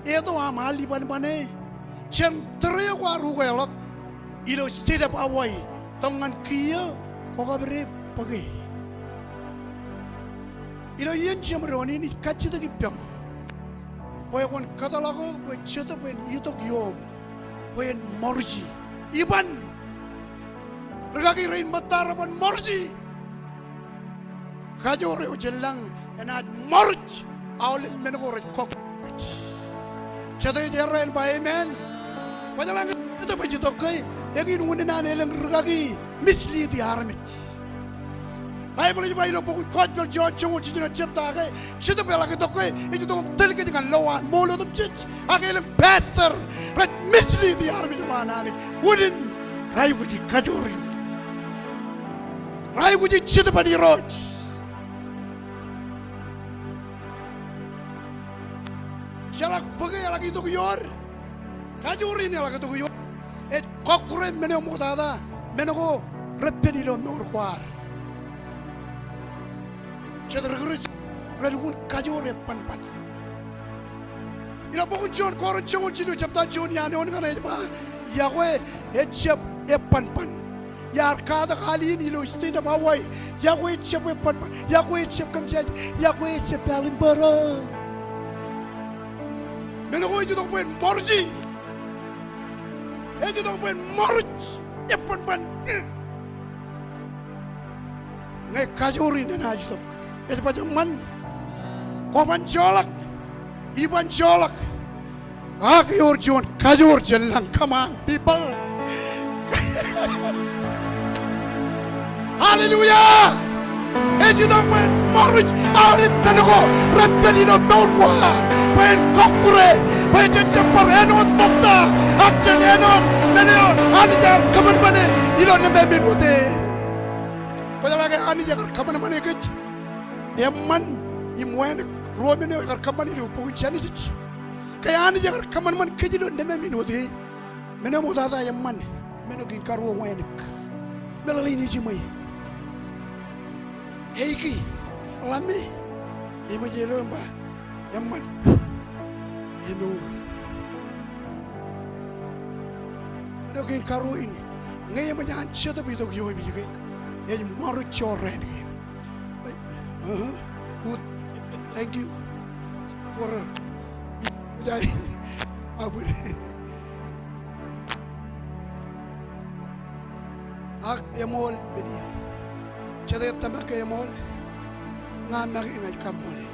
Eto aṃ al ibanbane jān tōre eo kwaar ukeḷọk ilo state of Hawaii, tok ñan kiiō kwō kab dāpdep bōke. Ilo iien jeṃdoon in ij kajjitōk ippaṃ bwe kwōn kōtḷọk eok bwe Jetōb en itok ioṃ bwe en ṃorji. Iban. Rūkaki rein ṃōttā reban ṃorji. Kajoor eo jān lañ enaaj ṃorj aolep men ko rej kọkkure. Jete ej errā en ba amen? Kwōjeḷā ñe Jetōb ej itok ke eñin unin an elōñ rūkaki mislead armej. Baibōḷ ej ba ilo bok in Gospel Jon joñoul jiljino jebta ke Jetōb eḷak itok ke ej itok im tōl kōj ñan lowaan ṃool otemjej. Ak elōñ pastor rej mislead armej ḷọk an Anij. Unin raikuji kajoor in. Raikuji Jetōb an Irooj. Jeḷak bōke eḷak itok ioer. Kajoor in eḷak itok ioer. Ej kọkkure men eo ṃoktata men ko reppen ilo mour ko ad. Jet ri Kūrjin relukkuun kajoor ebanban. Ilo bok in juon Korint joñoul jilu jebta juon iaan eoon kaṇe ej ba, iọkwe ejjab ebanban. Iar katak al in ilo state of Hawaii. Iọkwe ejjab ebanban. Iọkwe ejjab kōmjāje. Iọkwe ejjab pālen bōro. Men ko ej itok bwe en ṃorji. Ej itok bwe en ṃorj ebanban. Ñe kajoor in enaaj itok, ej baj eṃṃan. Kwōban joḷọk, iban joḷọk. Ak ewōr juon kajoor jān lañ, come on people. A Hallelujah! Ej itok bwe en ṃōruj aolep men ko rej pād ilo mour ko ad, bwe en kọkkure, bwe jen jab bar āinwōt tok ta, ak jen āinwōt men eo Anij ear kōṃanṃane ilo nemāmein wōt e. Kwōjeḷā ke Anij ekar kōṃanṃane kōj eṃṃan im wānōk, ruo men eo ekar kōṃṃan ilo bok in Jenesis. Ke Anij ekar kōṃanṃan kōj ilo nemāmein wōt e, men eo ṃoktata eṃṃan, men eo kein karuo wānōk. Meḷeḷein ej jiṃwe. Eiki, ḷame, eṃōj ilo im ba, eṃṃan. Emour. Men eo kein karuo in, ñe eṃōj an Jetōb itok ioō ipij ke, ej ṃōruj jorrāān kein. Uh-huh. Good. Thank you. Water. Ak eṃool men in. Jete tōmak ke eṃool, ña make ña ij kaṃṃoole.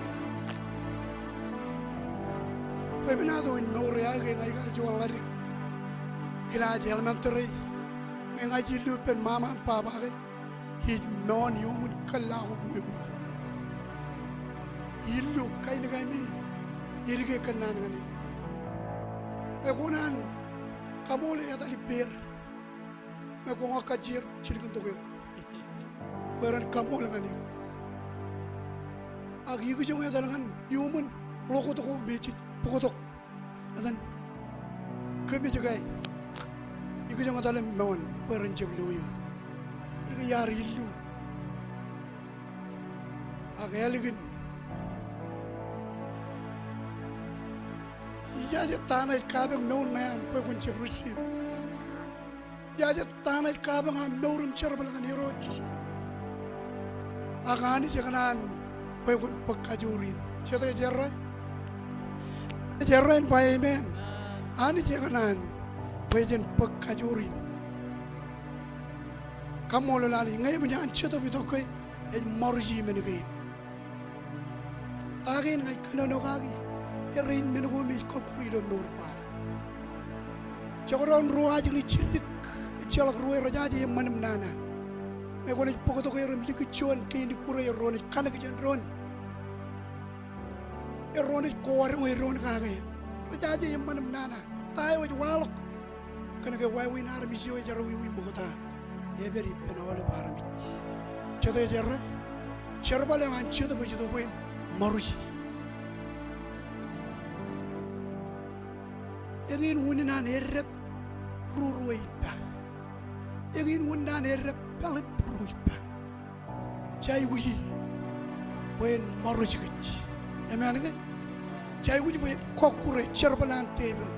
Bwe enato in mour eo aō ke ña ikar juon ḷadik kilaaj elementary, ñe ña ij illu ippān ṃaṃa im baba ke, ij moon iuṃwin kōllako ṃweo ṃweo. Illu kain kaimi edike kōnnaan ñan e. Bwe kwōn an kaṃool etal ippāer. Ñe kwō ña kajjier, jilkintok er. Bwe ren kaṃool ñan eok. Ak ikijoñ etal ñan iuṃwin ḷoktok ko me jej bōktok. Etan kōmij ke ikijoñ etal im moon bwe ren jab lo eō. Kōnke iar illu. Ak ālikin, ijaje ta ṇe ej kapōk mour ṇe aṃ bwe kwōn jab receive. Ijaje ta ṇe ej kapōk aṃ mour im jerbal ñan Irooj. Ak Anij ekōṇaan bwe kwōn bōk kajoor in. Jete ej errā? Ej errā in ba amen. Anij ekōṇaan bwe jen bōk kajoor in. Kaṃṃoolol Anij, ñe eṃōj an Jetōb itok ke, ej ṃōruji men kein. Ta kein ña ij kōnono kaki, errein men ko me ej kọkkure ilo mour ko ad. Jekdọọn ruo ajri jiddik, ejjeḷọk ruo rej jaje eṃṃan im nana. Ñe kwōnaaj bōktok er im likūt juon kein ikkure, erro naaj kanōk jān doon. Erro naaj kowadoñ doon kake. Rej jaje eṃṃan im nana. Ta eo ej waḷọk? Kōnke wāween armej eo ej jerọwiwi ṃokta, epād ippān aolep armej. Jete ej errā? Jerbal eo an Jetōb ej itok bwe en ṃōruji. Eñin unin an eddep ruru eo ippa. Eñin unin an eddep peḷin būruō ippa. Jej aikuji bwe en ṃōruj kōj. Amen ke? Jej aikuj bwe en kọkkure jerbal an tepil.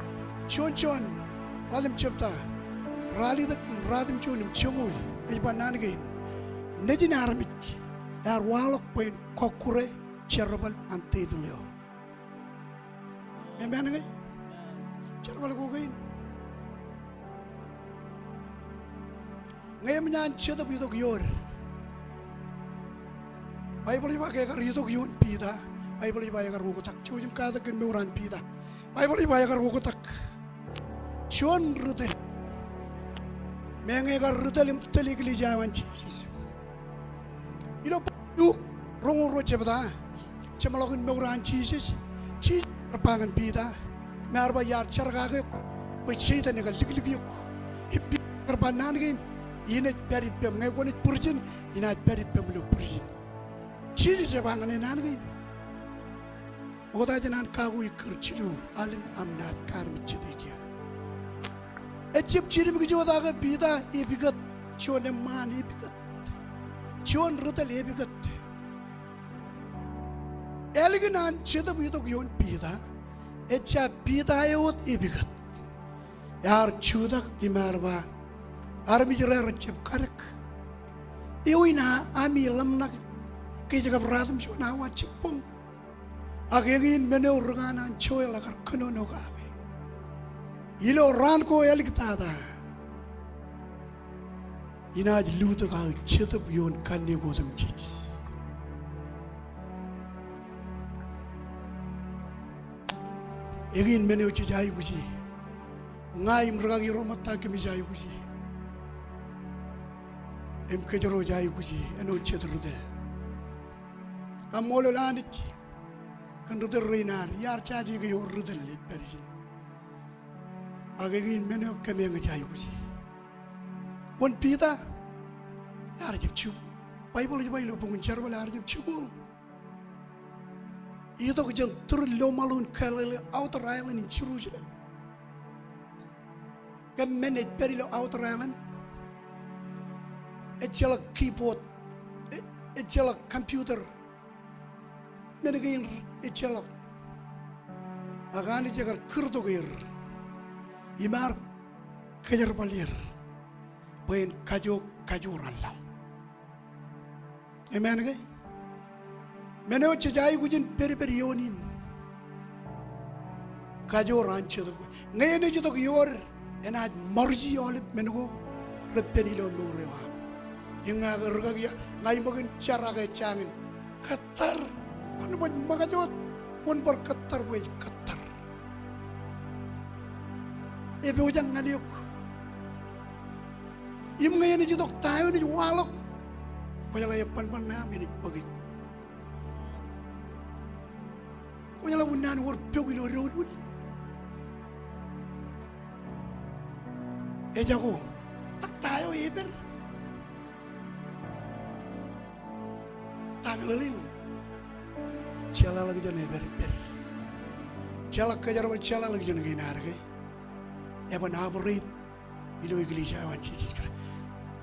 Juon juon ḷalem jebta, ralitōk im ratimjuon im joñoul, ej ba naan kein, Nejin armej ear waḷọk bwe en kọkkure jerbal an tepil eo. Amen ke? Jerbal ko kein. Ñe eṃōj an Jetōb itok ioōd. Baibōḷ ej ba ke ekar itok ioon Piter. Baibōḷ ej ba ekar oktak. Jouj im katak kōn mour an Piter. Baibōḷ ej ba ekar oktak. Juon ri tōl. Meñe ekar ri tōl im tōl eklejia eo an Jisōs. Ilo Luk roñoul ruo jebta, jeṃḷọkin mour an Jisōs, Jisōs ear ba ñan Piter, im ear ba iar jar kake eok, bwe Setan ekar liklik eok. Im Piter ear ba naan kein, inaaj pād ippem, ñe kwōnaaj būrijin, inaaj pād ippem ilo būrijin. Jisōs ej ba ñan e naan kein. Ṃokta jān an kakuj kūr jilu, aḷ im aṃ naaj kaarmejjete kiiō. Ejjab jidimkij wōt ak Piter epikōt, juon eṃṃaan epikōt. Juon ri tōl epikōt. Ālikin an Jetōb itok ioon Piter, ejja Piter eo wōt epikōt. Ear jutak im ear ba, armej ro rej jab kadek. Eo in ami ḷōmṇak ke ej kab ratimjuon awa jibboñ. Ak eñin men eo ri kanaan Joel ekar kōnono kake. Ilo raan ko āliktata, inaaj lutōk aō Jetōb ioon kanniōk otemjej. Eñin men eo jej aikuji. Ña im rikaki ro ṃōtta kōmij aikuji. im kōjro ej aikuji āinwōt jet ri tōl. Kaṃṃoolol Anij kōn ri tōl rein ad. Iar jaje ke ewōr ri tōl ej pād ijin. Ak eñin men eo kōmeañ ej aikuji. Wōn Piter ear jab jikuuḷ. Baibōḷ ej ba ilo bok in Jerbal ear jab jikuuḷ. Itok jān tūrin lọmọọr in Galili, outer island in Jerusalem. Kōn men ej pād ilo outer island, ejjeḷọk keyboard, e-, ejjeḷọk computer, men kein ejjeḷọk. Ak Anij ekar kūrtok er im ear kōjerbal er bwe en kajook kajoor an laḷ. Amen ke? Men eo jej aikuj in pedped ioon in, kajoor an Jetōb. Ñe enaaj itok iood, enaaj ṃōrji aolep men ko repen ilo mour eo aṃ. Im ña ke rūkaki, ña iṃōk in jar ak ej jañin kōttar. Kwōn baj ṃōkaj wōt, wōn bar kōttar bwe ej kōttar. Epojak ñan eok. Im ñe enaaj itok ta eo enaaj waḷọk, kwōjeḷā eban bar ñan aṃ enaaj bōk eok. Kwōjeḷā unin an wōr pok ilo doulul. Ejako, ak ta eo epād. Ta meḷeḷein, jeḷāḷọkjeṇ epād ippād. Jeḷā kōjerbal, jeḷāḷọkjeṇ kein ad ke eban operate ilo eklejia eo an Jisōs Kraist.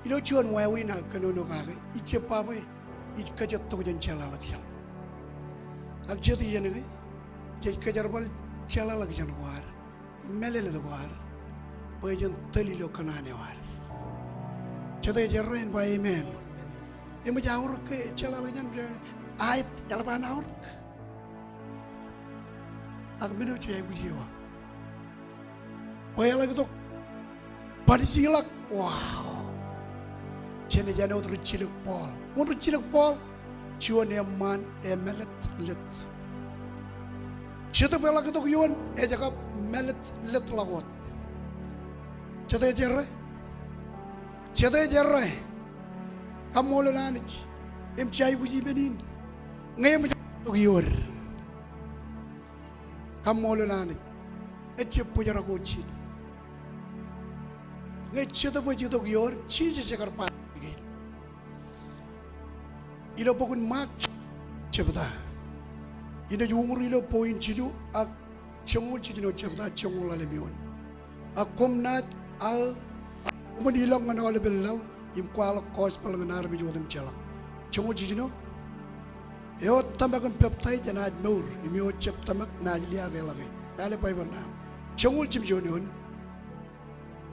Ilo juon wāween aō kōnono kake, ij jab ba bwe ij kōjattok jān jeḷāḷọkjeṇ. Ak jet iien ke, jej kōjerbal jeḷāḷọkjeṇ ko ad, mālōtlōt ko ad, bwe jen tōl ilo kōṇaan eo ad. Jete ej errā in ba amen? Eṃōj aorōk ke jeḷāḷọkjeṇ, aet, eḷap an aorōk. Ak men eo jej aikuj eo aṃ. Bwe eḷak itok, ban ijilọk, wow. Jenaaj āinwōt rijjilōk Paul. Wōn rijjilōk Paul? Juon eṃṃaan emālōtlōt. Jetōb eḷak itok ioon, ej kab mālōtlōtḷọk wōt. Jete ej errā? Jete ej errā? Kaṃṃoolol Anij. Im jej aikuji men in. Ñe eṃōj itok iood, kaṃṃoolol Anij, ejjab bōjrak wōt ijin. Ñe Jetōb ej itok iood, Jisōs ekar ba kein. Ilo bok in Mak jebta, inaaj uñūr ilo point jilu ak joñoul jiljino jebta, joñoul ḷalem eoon. Ak koṃ naaj aō, ak koṃwin ilọk ñan aolepen laḷ im kwaḷọk gospel ñan armej otemjeḷọk. Joñoul jiljino. Eo ej tōmak im peptaij enaaj mour, im eo ejjab tōmak naaj liaakḷọke. Lale Baibōḷ ṇe aṃ. Joñoul jimjuon eoon.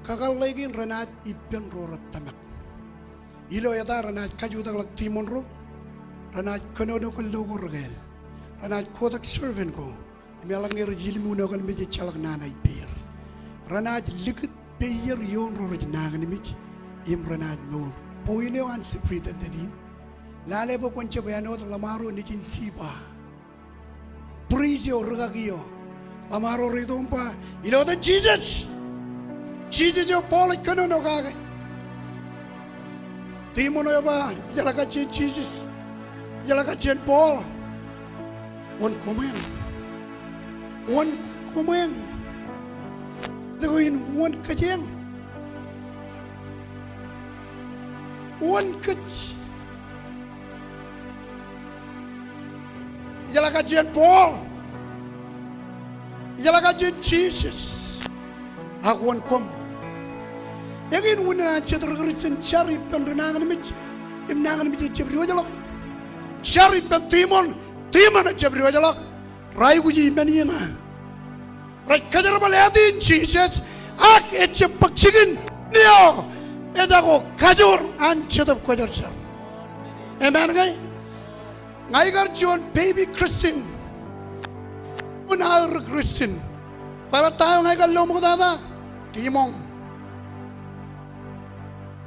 Kakōḷḷe kein renaaj ippān ro rej tōmak. Ilo eta renaaj kajutakḷọk tiṃoṇ ro, renaaj kōnono kōn lo ko rekāāl, renaaj kotak servant ko, im eḷaññe rej ilmu ṇe kōn mej ejjeḷọk nana ippāer. Renaaj likūt peier ioon ro rej nañinmej, im renaaj mour. Point eo an superintendent in, lale bwe kwōn jab āinwōt ḷōṃaro nejin Siba. Priest eo, rūkaki eo. Ḷōṃaro rej itok im ba, ilo etan Jisōs. Jisōs eo Paul ej kōnono kake. Tiṃoṇ eo ej ba, ijeḷā kajjien Jisōs, ijeḷā kajjien Paul, wōn koṃeañ? Wōn koṃeañ? Tok in, wōn kōjeañ? Wōn kōj? Ijeḷā kajjien Paul, ijeḷā kajjien Jisōs, ak wōn koṃ? Eñin unin an jet ri Kristian jar ippān ri nañinmej, im nañinmej ejjab diwōjḷọk. Jar ippān tiṃoṇ, tiṃoṇ ejjab diwōjḷọk. Rej aikuji men in, rej kōjerbal āt in Jisōs, ak ejjab bōk jikin eo ejako kajoor an Jetōb Kwōjarjar. Amen ke? Ña ikar juon baby Christian. Juon aō ri Christian. Bōtab ta eo ña ikar lo ṃoktata? Tiṃoṇ.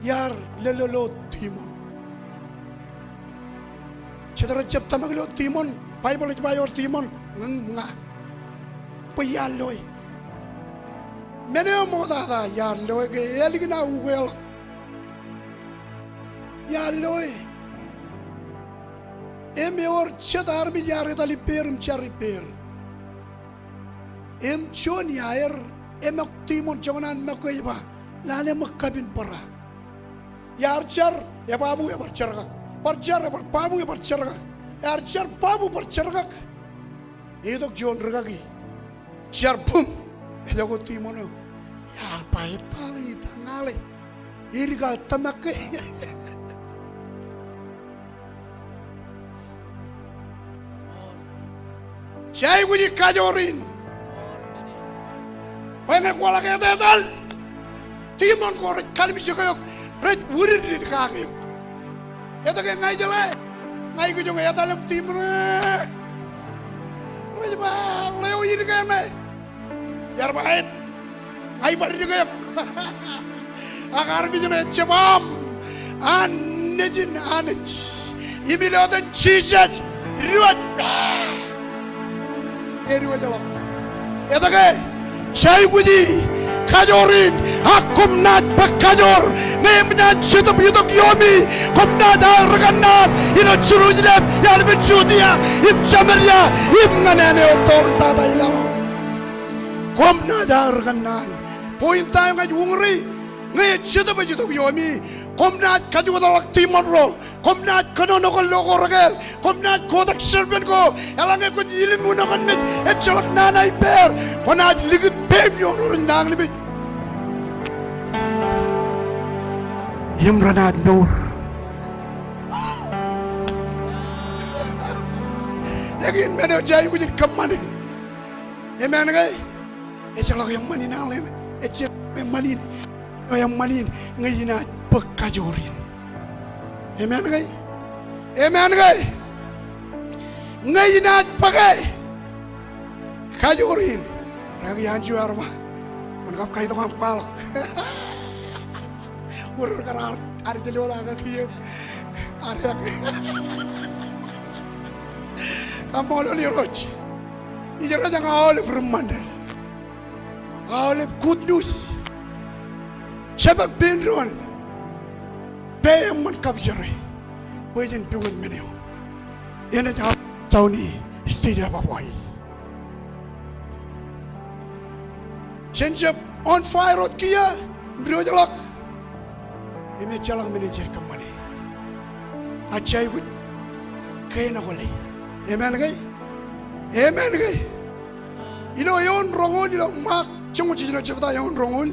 Iar lolo ilo tiṃoṇ. Jet rej jab tōmak ilo tiṃoṇ, Baibōḷ ej ba ewōr tiṃoṇ, ña. Bwe iar loe. Men eo ṃoktata iar loe ke ālikin aō ukeḷọk. iar loe. Im ewōr jet armej iar etal ippāer im jar ippāer. Im juon iaer eṃōk tiṃoṇ joñan an make ej ba, lale ṃōk kapin bōra. Iar jar, ebabu ebar jerkak. Bar jar, ebar babu ebar jerkak. Iar jar babu bar jerkak. Itok juon rikaki. Jar bum. Ejako tiṃoṇ eo. Iar ba etal ita ñāḷe. Irka tōmak ke. Jej aikuji kajoor in. Bwe ñe kwaḷọk etetal, tiṃoṇ ko rej kallimjeke eok, rej wūdikdik kake eok. Etke ña ijeḷā, ña ikijjeen etal im tiṃoṇ e. Rej ba, ḷeo in ke ñe. Iar ba aet, ña ibar dike eok. Ak armej ṇe ejjab aṃ an Nejin Anij. Im ilo etan Jisōs, diwōj. Ediwōjḷọk. Etke? Jej aikuji kajoor in, ak koṃ naaj bōk kajoor. Ñe eṃōj an Jetōb itok ioomi, koṃ naaj aō ri kōnnaan ilo Jerusalem, eḷap an Judia, im Samaria, im ñan āne eo ettoḷọk tata ilaḷ. Koṃ naaj aō ri kōnnaan. Point eo ña ij uñūri, ñe Jetōb ej itok ioomi, koṃ naaj kajoorḷọk tiṃoṇ ro, koṃ naaj kōnono kōn lo ko rekāāl, koṃ naaj kotak serpent ko, eḷaññe kwōj ilimuknoknōk, ejjeḷọk nana ippāer, kwōnaaj likūt peiṃ ioon ro rej nañinmej. Im renaaj mour. Eñin men eo jej aikuj in kōṃṃane. Amen ke? Ejjeḷọk eṃṃan in aḷ, ejjeḷọk eṃṃan in. Eṃṃan in ñe inaaj bōk kajoor in. Amen ke? Amen ke? Ñe inaaj bōke kajoor in. Rikaki Anju ear ba, kwōn kab kaitok aṃ kwaḷọk. Wōr kar ar, ar jilwōt ak kiiō. Ar eo. Kaṃṃoolol Irooj. Irooj eñin aolep ri ṃanit. Aolep good news. Jebōk pein doon. Pā eṃṃan kab jere. Bwe jen pukot men eo. Enaaj aolep town e state of Hawaii. Jen jab on fire wōt kiiō, im diwōjḷọk. Im ejjeḷọk men eo jej kōṃṃane. Ak jej aikuj kein eo kwōle. Amen ke? Amen ke? Ilo eoon roñoul, ilo Ṃaak joñoul jiljino jebta eoon roñoul,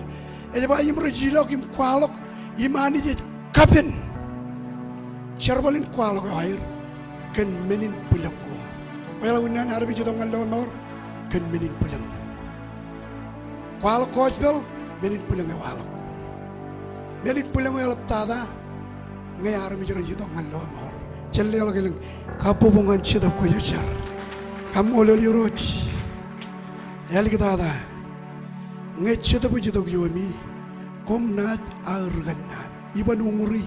ej ba im rej ilọk im kwaḷọk, im Anij ej kapen jerbal in kwaḷọk eo aer kōn men in bwilōñ ko. Kwōjeḷā unin an armej itok ñan lọmọọr kōn men in bwilōñ. Kwaḷọk gospel, men in bwilōñ ewaḷọk. Men in bwilōñ eḷap tata ñe armej rej itok ñan lọmọọr. Jen leḷọk elōñ kabbokbok ñan Jetōb Kwōjarjar. Kaṃṃoolol Irooj. Āliktata. Ñe Jetōb ej itok ioomi, koṃ naaj aō ri kōnnaan. Iban uñūri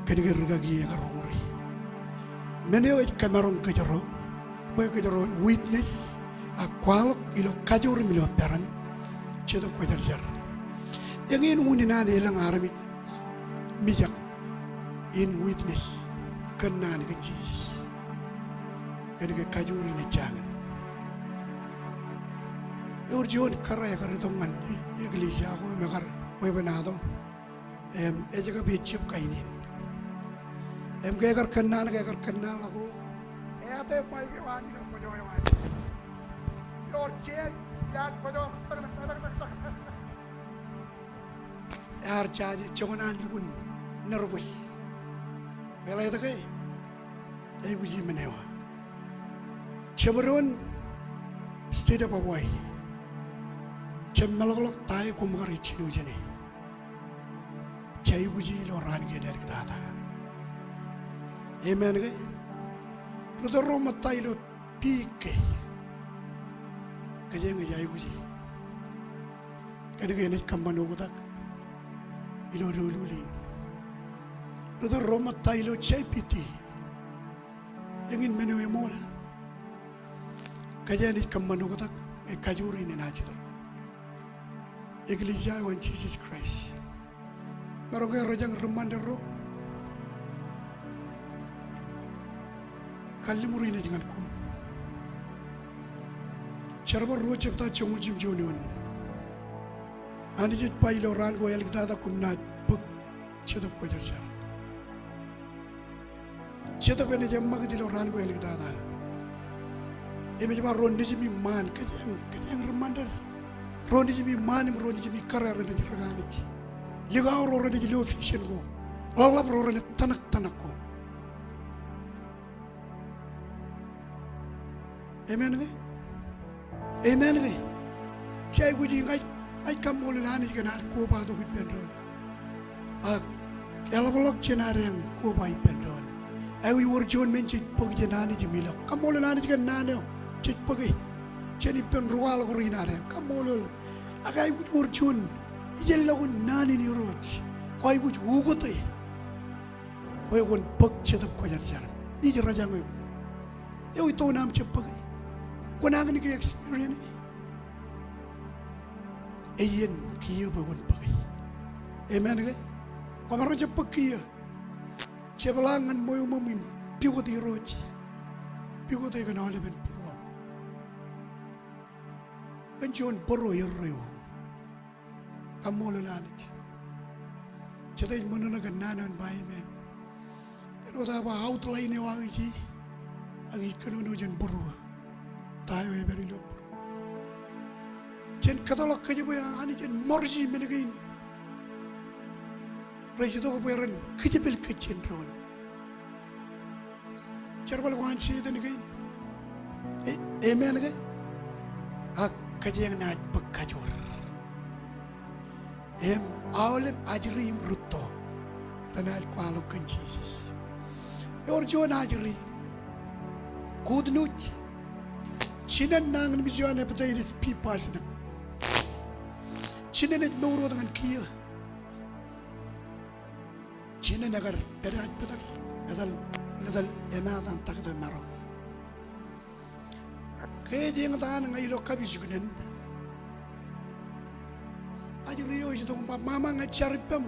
kōn ke rikaki ekar uñūri. Men eo ej kōmaroñ kōjro bwe kōjro en witness ak kwaḷọk ilo kajoor im ilo peran Jetōb Kwōjarjar. Eñin unin an elōñ armej mijak in witness, kōnnaan kōn Jisōs. Kōn ke kajoor in ej jañin. Ewōr juon kōrā ekar itok ñan e-, eklejia ko im ekar bwebwenato. Im, ej kab ejjab kain in. Im ke ekar kōnnaan, ke ekar kōnnaan ḷọk ko. Āinwōt ṃaik eo an ilo bōjọ eo an. Ilo jen, jen bōjọ. Ear jaje joñan an lukkuun nervous. Bwe ḷe etke? Aikuji men eo. Jabdewōt state of Hawaii. Jab meḷọkḷọk ta eo koṃ kar jino jāne. Jej aikuji ilo raan kein āliktata. Amen ke? Ri tōl ro ṃōtta ilo P K. Kōjeañ ej aikuji. Kōn ke enaaj kōṃṃan oktak ilo doulul in. Ri tōl ro ṃōtta ilo J P T. Eñin men eo eṃool. Kōjeañ ej kōṃṃan oktak, ej kajoor in enaaj itok. Eklejia eo an Jisōs Kraist. Maroñ ke rejañ ri ṃanit ro. Kalliṃur in ej ñan koṃ. Jerbal ruo jebta joñoul jimjuon eoon. Anij ej ba ilo raan ko āliktata koṃ naaj bōk Jetōb Kwōjarjar. Jetōb eṇ ej eṃṃakūt ilo raan ko āliktata. Im ej ba ro nejimi ṃaan, kōjeañ, kōjeañ reminder. Ro nejimi ṃaan im ro nejimi kōrā renaaj ri Anij. Likao ro renaaj lo vision ko. Ḷōḷḷap ro renaaj tōnak tōnak ko. Amen ke? Amen ke? Jej aikuji ña ij, ña ij kaṃṃoolol Anij kōn ad kobatok ippān doon. Ak eḷapḷọk jān ad eañ koba ippān doon. Aikuj wōr juon men jej bōk jān Anij im ilọk. Kaṃṃoolol Anij kōn naan eo jej bōke jān ippān ri kwaḷọk ro in ad eañ. Kaṃṃoolol. Ak aikuj wōr juon ijellọkun naan in Irooj. Kwō aikuj ukōte bwe kwōn bōk Jetōb Kwōjarjar. Ij rōjañ eok. Eo itok in aṃ jab bōke. Kwō nañinmej ke experience e. Iien kiiō bwe kwōn bōke. Amen ke? Kwōmaroñ jab bōk kiiō. Jepḷaak ñan ṃweo ṃōṃ im pukot Irooj. Pukot e kōn aolepen būruōṃ. Kōn juon bōro erreo. Kaṃṃoolol Anij. Jete ej ṃōṇōṇō kōn naan eo en ba amen. Kōn wōt aō ba outline eo aō ije, ak ij kōnono jān būruō. Ta eo ej pād ilo būruō. Jen kōtḷọk kōjepwe Anij en ṃorji men kein. Rej itok bwe ren kōjepel kōj jān doon. Jerbal ko an Setan kein. A-, amen ke? Ak kōjeañ naaj bōk kajoor. Im aolep ajri im rūtto renaaj kwaḷọk kōn Jisōs. Ewōr juon ajri. Good news. Jinen nañinmej eo an hepatitis B positive. Jinen ej mour wōt ñan kiiō. Jinen ekar pād ajpetōk, etal, etal, etal emaat an taktō maroñ. Ke ej eñtaan ña ilo kapijuknen. Ajri eo ej itok im ba, "Mama, ña ij jar ippem."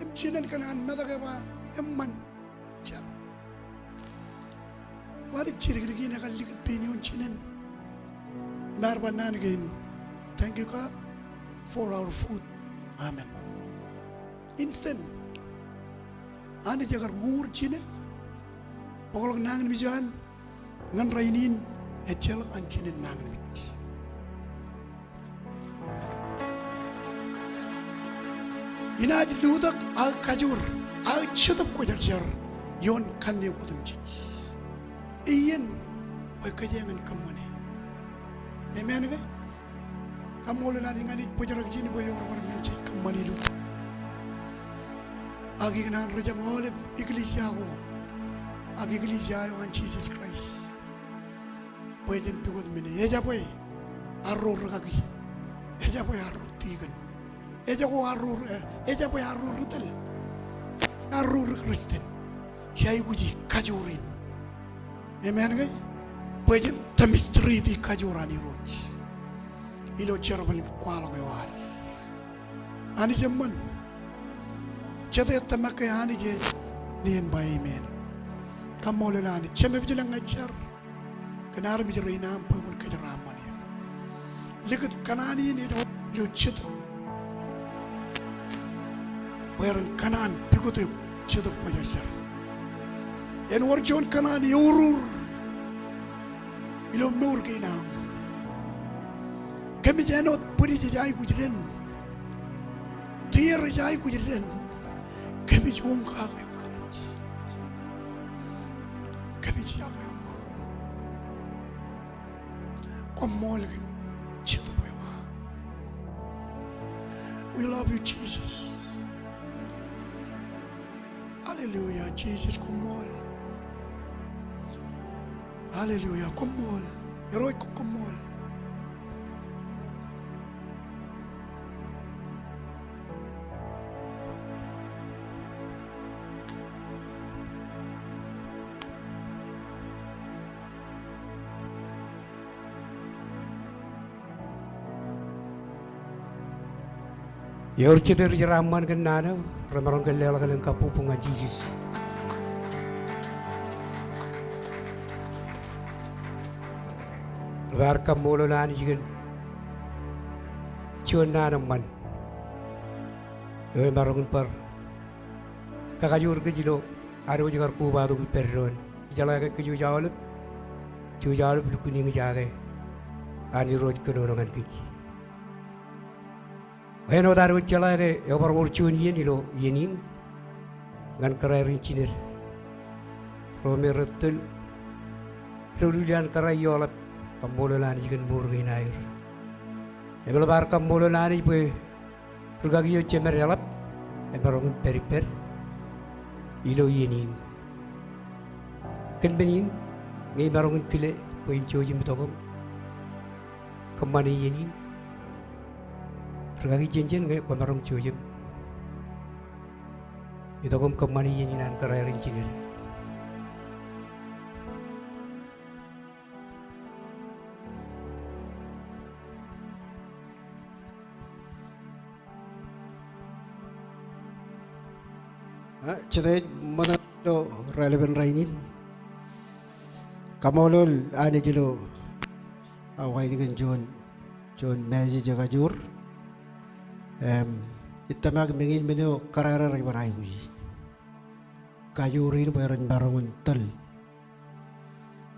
Im jinen kōn an metak e ba, "Eṃṃan, jar." Ḷaddik jidikdik in ekar likūt pein ioon jinen. Im ear ba naan kein, "Thank you, God, for our food." Amen. Instant. Anij ekar uñūr jinen. Bōkḷọk nañinmej eo an ñan rainin, ejjeḷọk an jinen nañinmej. Inaaj lutōk aō kajoor, aō Jetōb Kwōjarjar ioon kanniōk otemjej. Iien bwe kōjeañ in kōṃṃane. Amen ke? Kaṃṃoolol Anij ñan ij bōjrak ijin bwe ewōr bar men jej kōṃṃan ilo. Ak ikōṇaan rōjañ aolep eklejia ko. Ak eklejia eo an Jisōs Kraist. Bwe jen pukot men e. Ejabwe arro rūkaki. Ejabwe arro tikōn. Ejako arro, eh, ejabwe arro ri tōl. Arro ri Kristen. Jej aikuji kajoor in. Amen ke? Bwe jen demonstrate kajoor an Irooj. Ilo jerbal im kwaḷọk eo ad. Anij eṃṃan. Jete tōmak ke Anij ej, āinwōt en ba amen. Kaṃṃoolol Anij. Jemem ilañ ña ij jar kōn armej rein aṃ bwe kwōn kōjeraaṃṃan er. Likūt kōṇaan in ej ilo Jetōb. Bwe ren kōṇaan pukot eok Jetōb Kwōjarjar. En wōr juon kōṇaan eurur ilo mour kein aṃ. Kōmij āinwōt bwidej ej aikuj den. Tier ej aikuj den. Kōmij uñkake eok Anij. Kōmij yokwe eok. Koṃṃool kōn Jetōb eo aṃ. We love you, Jesus. Hallelujah, Jesus, koṃṃool. Hallelujah, koṃṃool. Irooj, koṃṃool. Ewōr jete ri jeraaṃṃan kōn naan eo, remaroñ ke leḷọk elōñ kabbokbok ñan Jisōs. Bar kaṃṃoolol Anij kōn juon naan eṃṃan eo emaroñ in bar kakajoor kōj ilo ad wōj kar kobatok ippād doon. Ijeḷā ke kōj wōj aolep, jej aolep lukkuun eñjake an Irooj kōnono ñan kōj. Āinwōt ad wōj jeḷā ke ebar wōr juon iien ilo iien in ñan kōrā rin jined ro me rej tōl doulul an kōrā ioḷap, kaṃṃoolol Anij kōn mour kein aer. Im eḷap ad kaṃṃoolol Anij bwe rūkaki eo jemed eḷap emaroñ in pād ippād ilo iien in. Kōn men in ñe imaroñ in kile bwe in jouj im itok im kōṃṃane iien in, rūkaki jen jen ñe kwōmaroñ jouj im itok im kōṃṃane iien in an kōrā rin jined. Ā, jete ej ṃōṇōṇō ilo raelepen rainin. Kaṃṃoolol Anij ilo awa in kōn juon, juon message ekajoor. Im ij tōmak meñe men eo kōrā rej bar aikuji kajoor in bwe ren maroñ in tōl.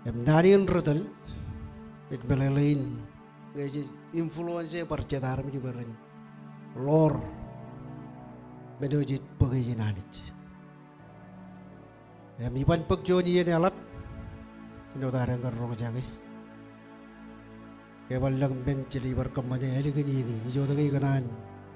Im naan in rej tōl ej meḷeḷein ñe jej influence bar jet armej bwe ren ḷoor men eo jej bōk ijin Anij. Im iban bōk juon iien eḷap āinwōt ad kar roñjake. Ke ebar lōñ men jej bar kōṃṃane ālikin iien in, ij wōt ke ikōṇaan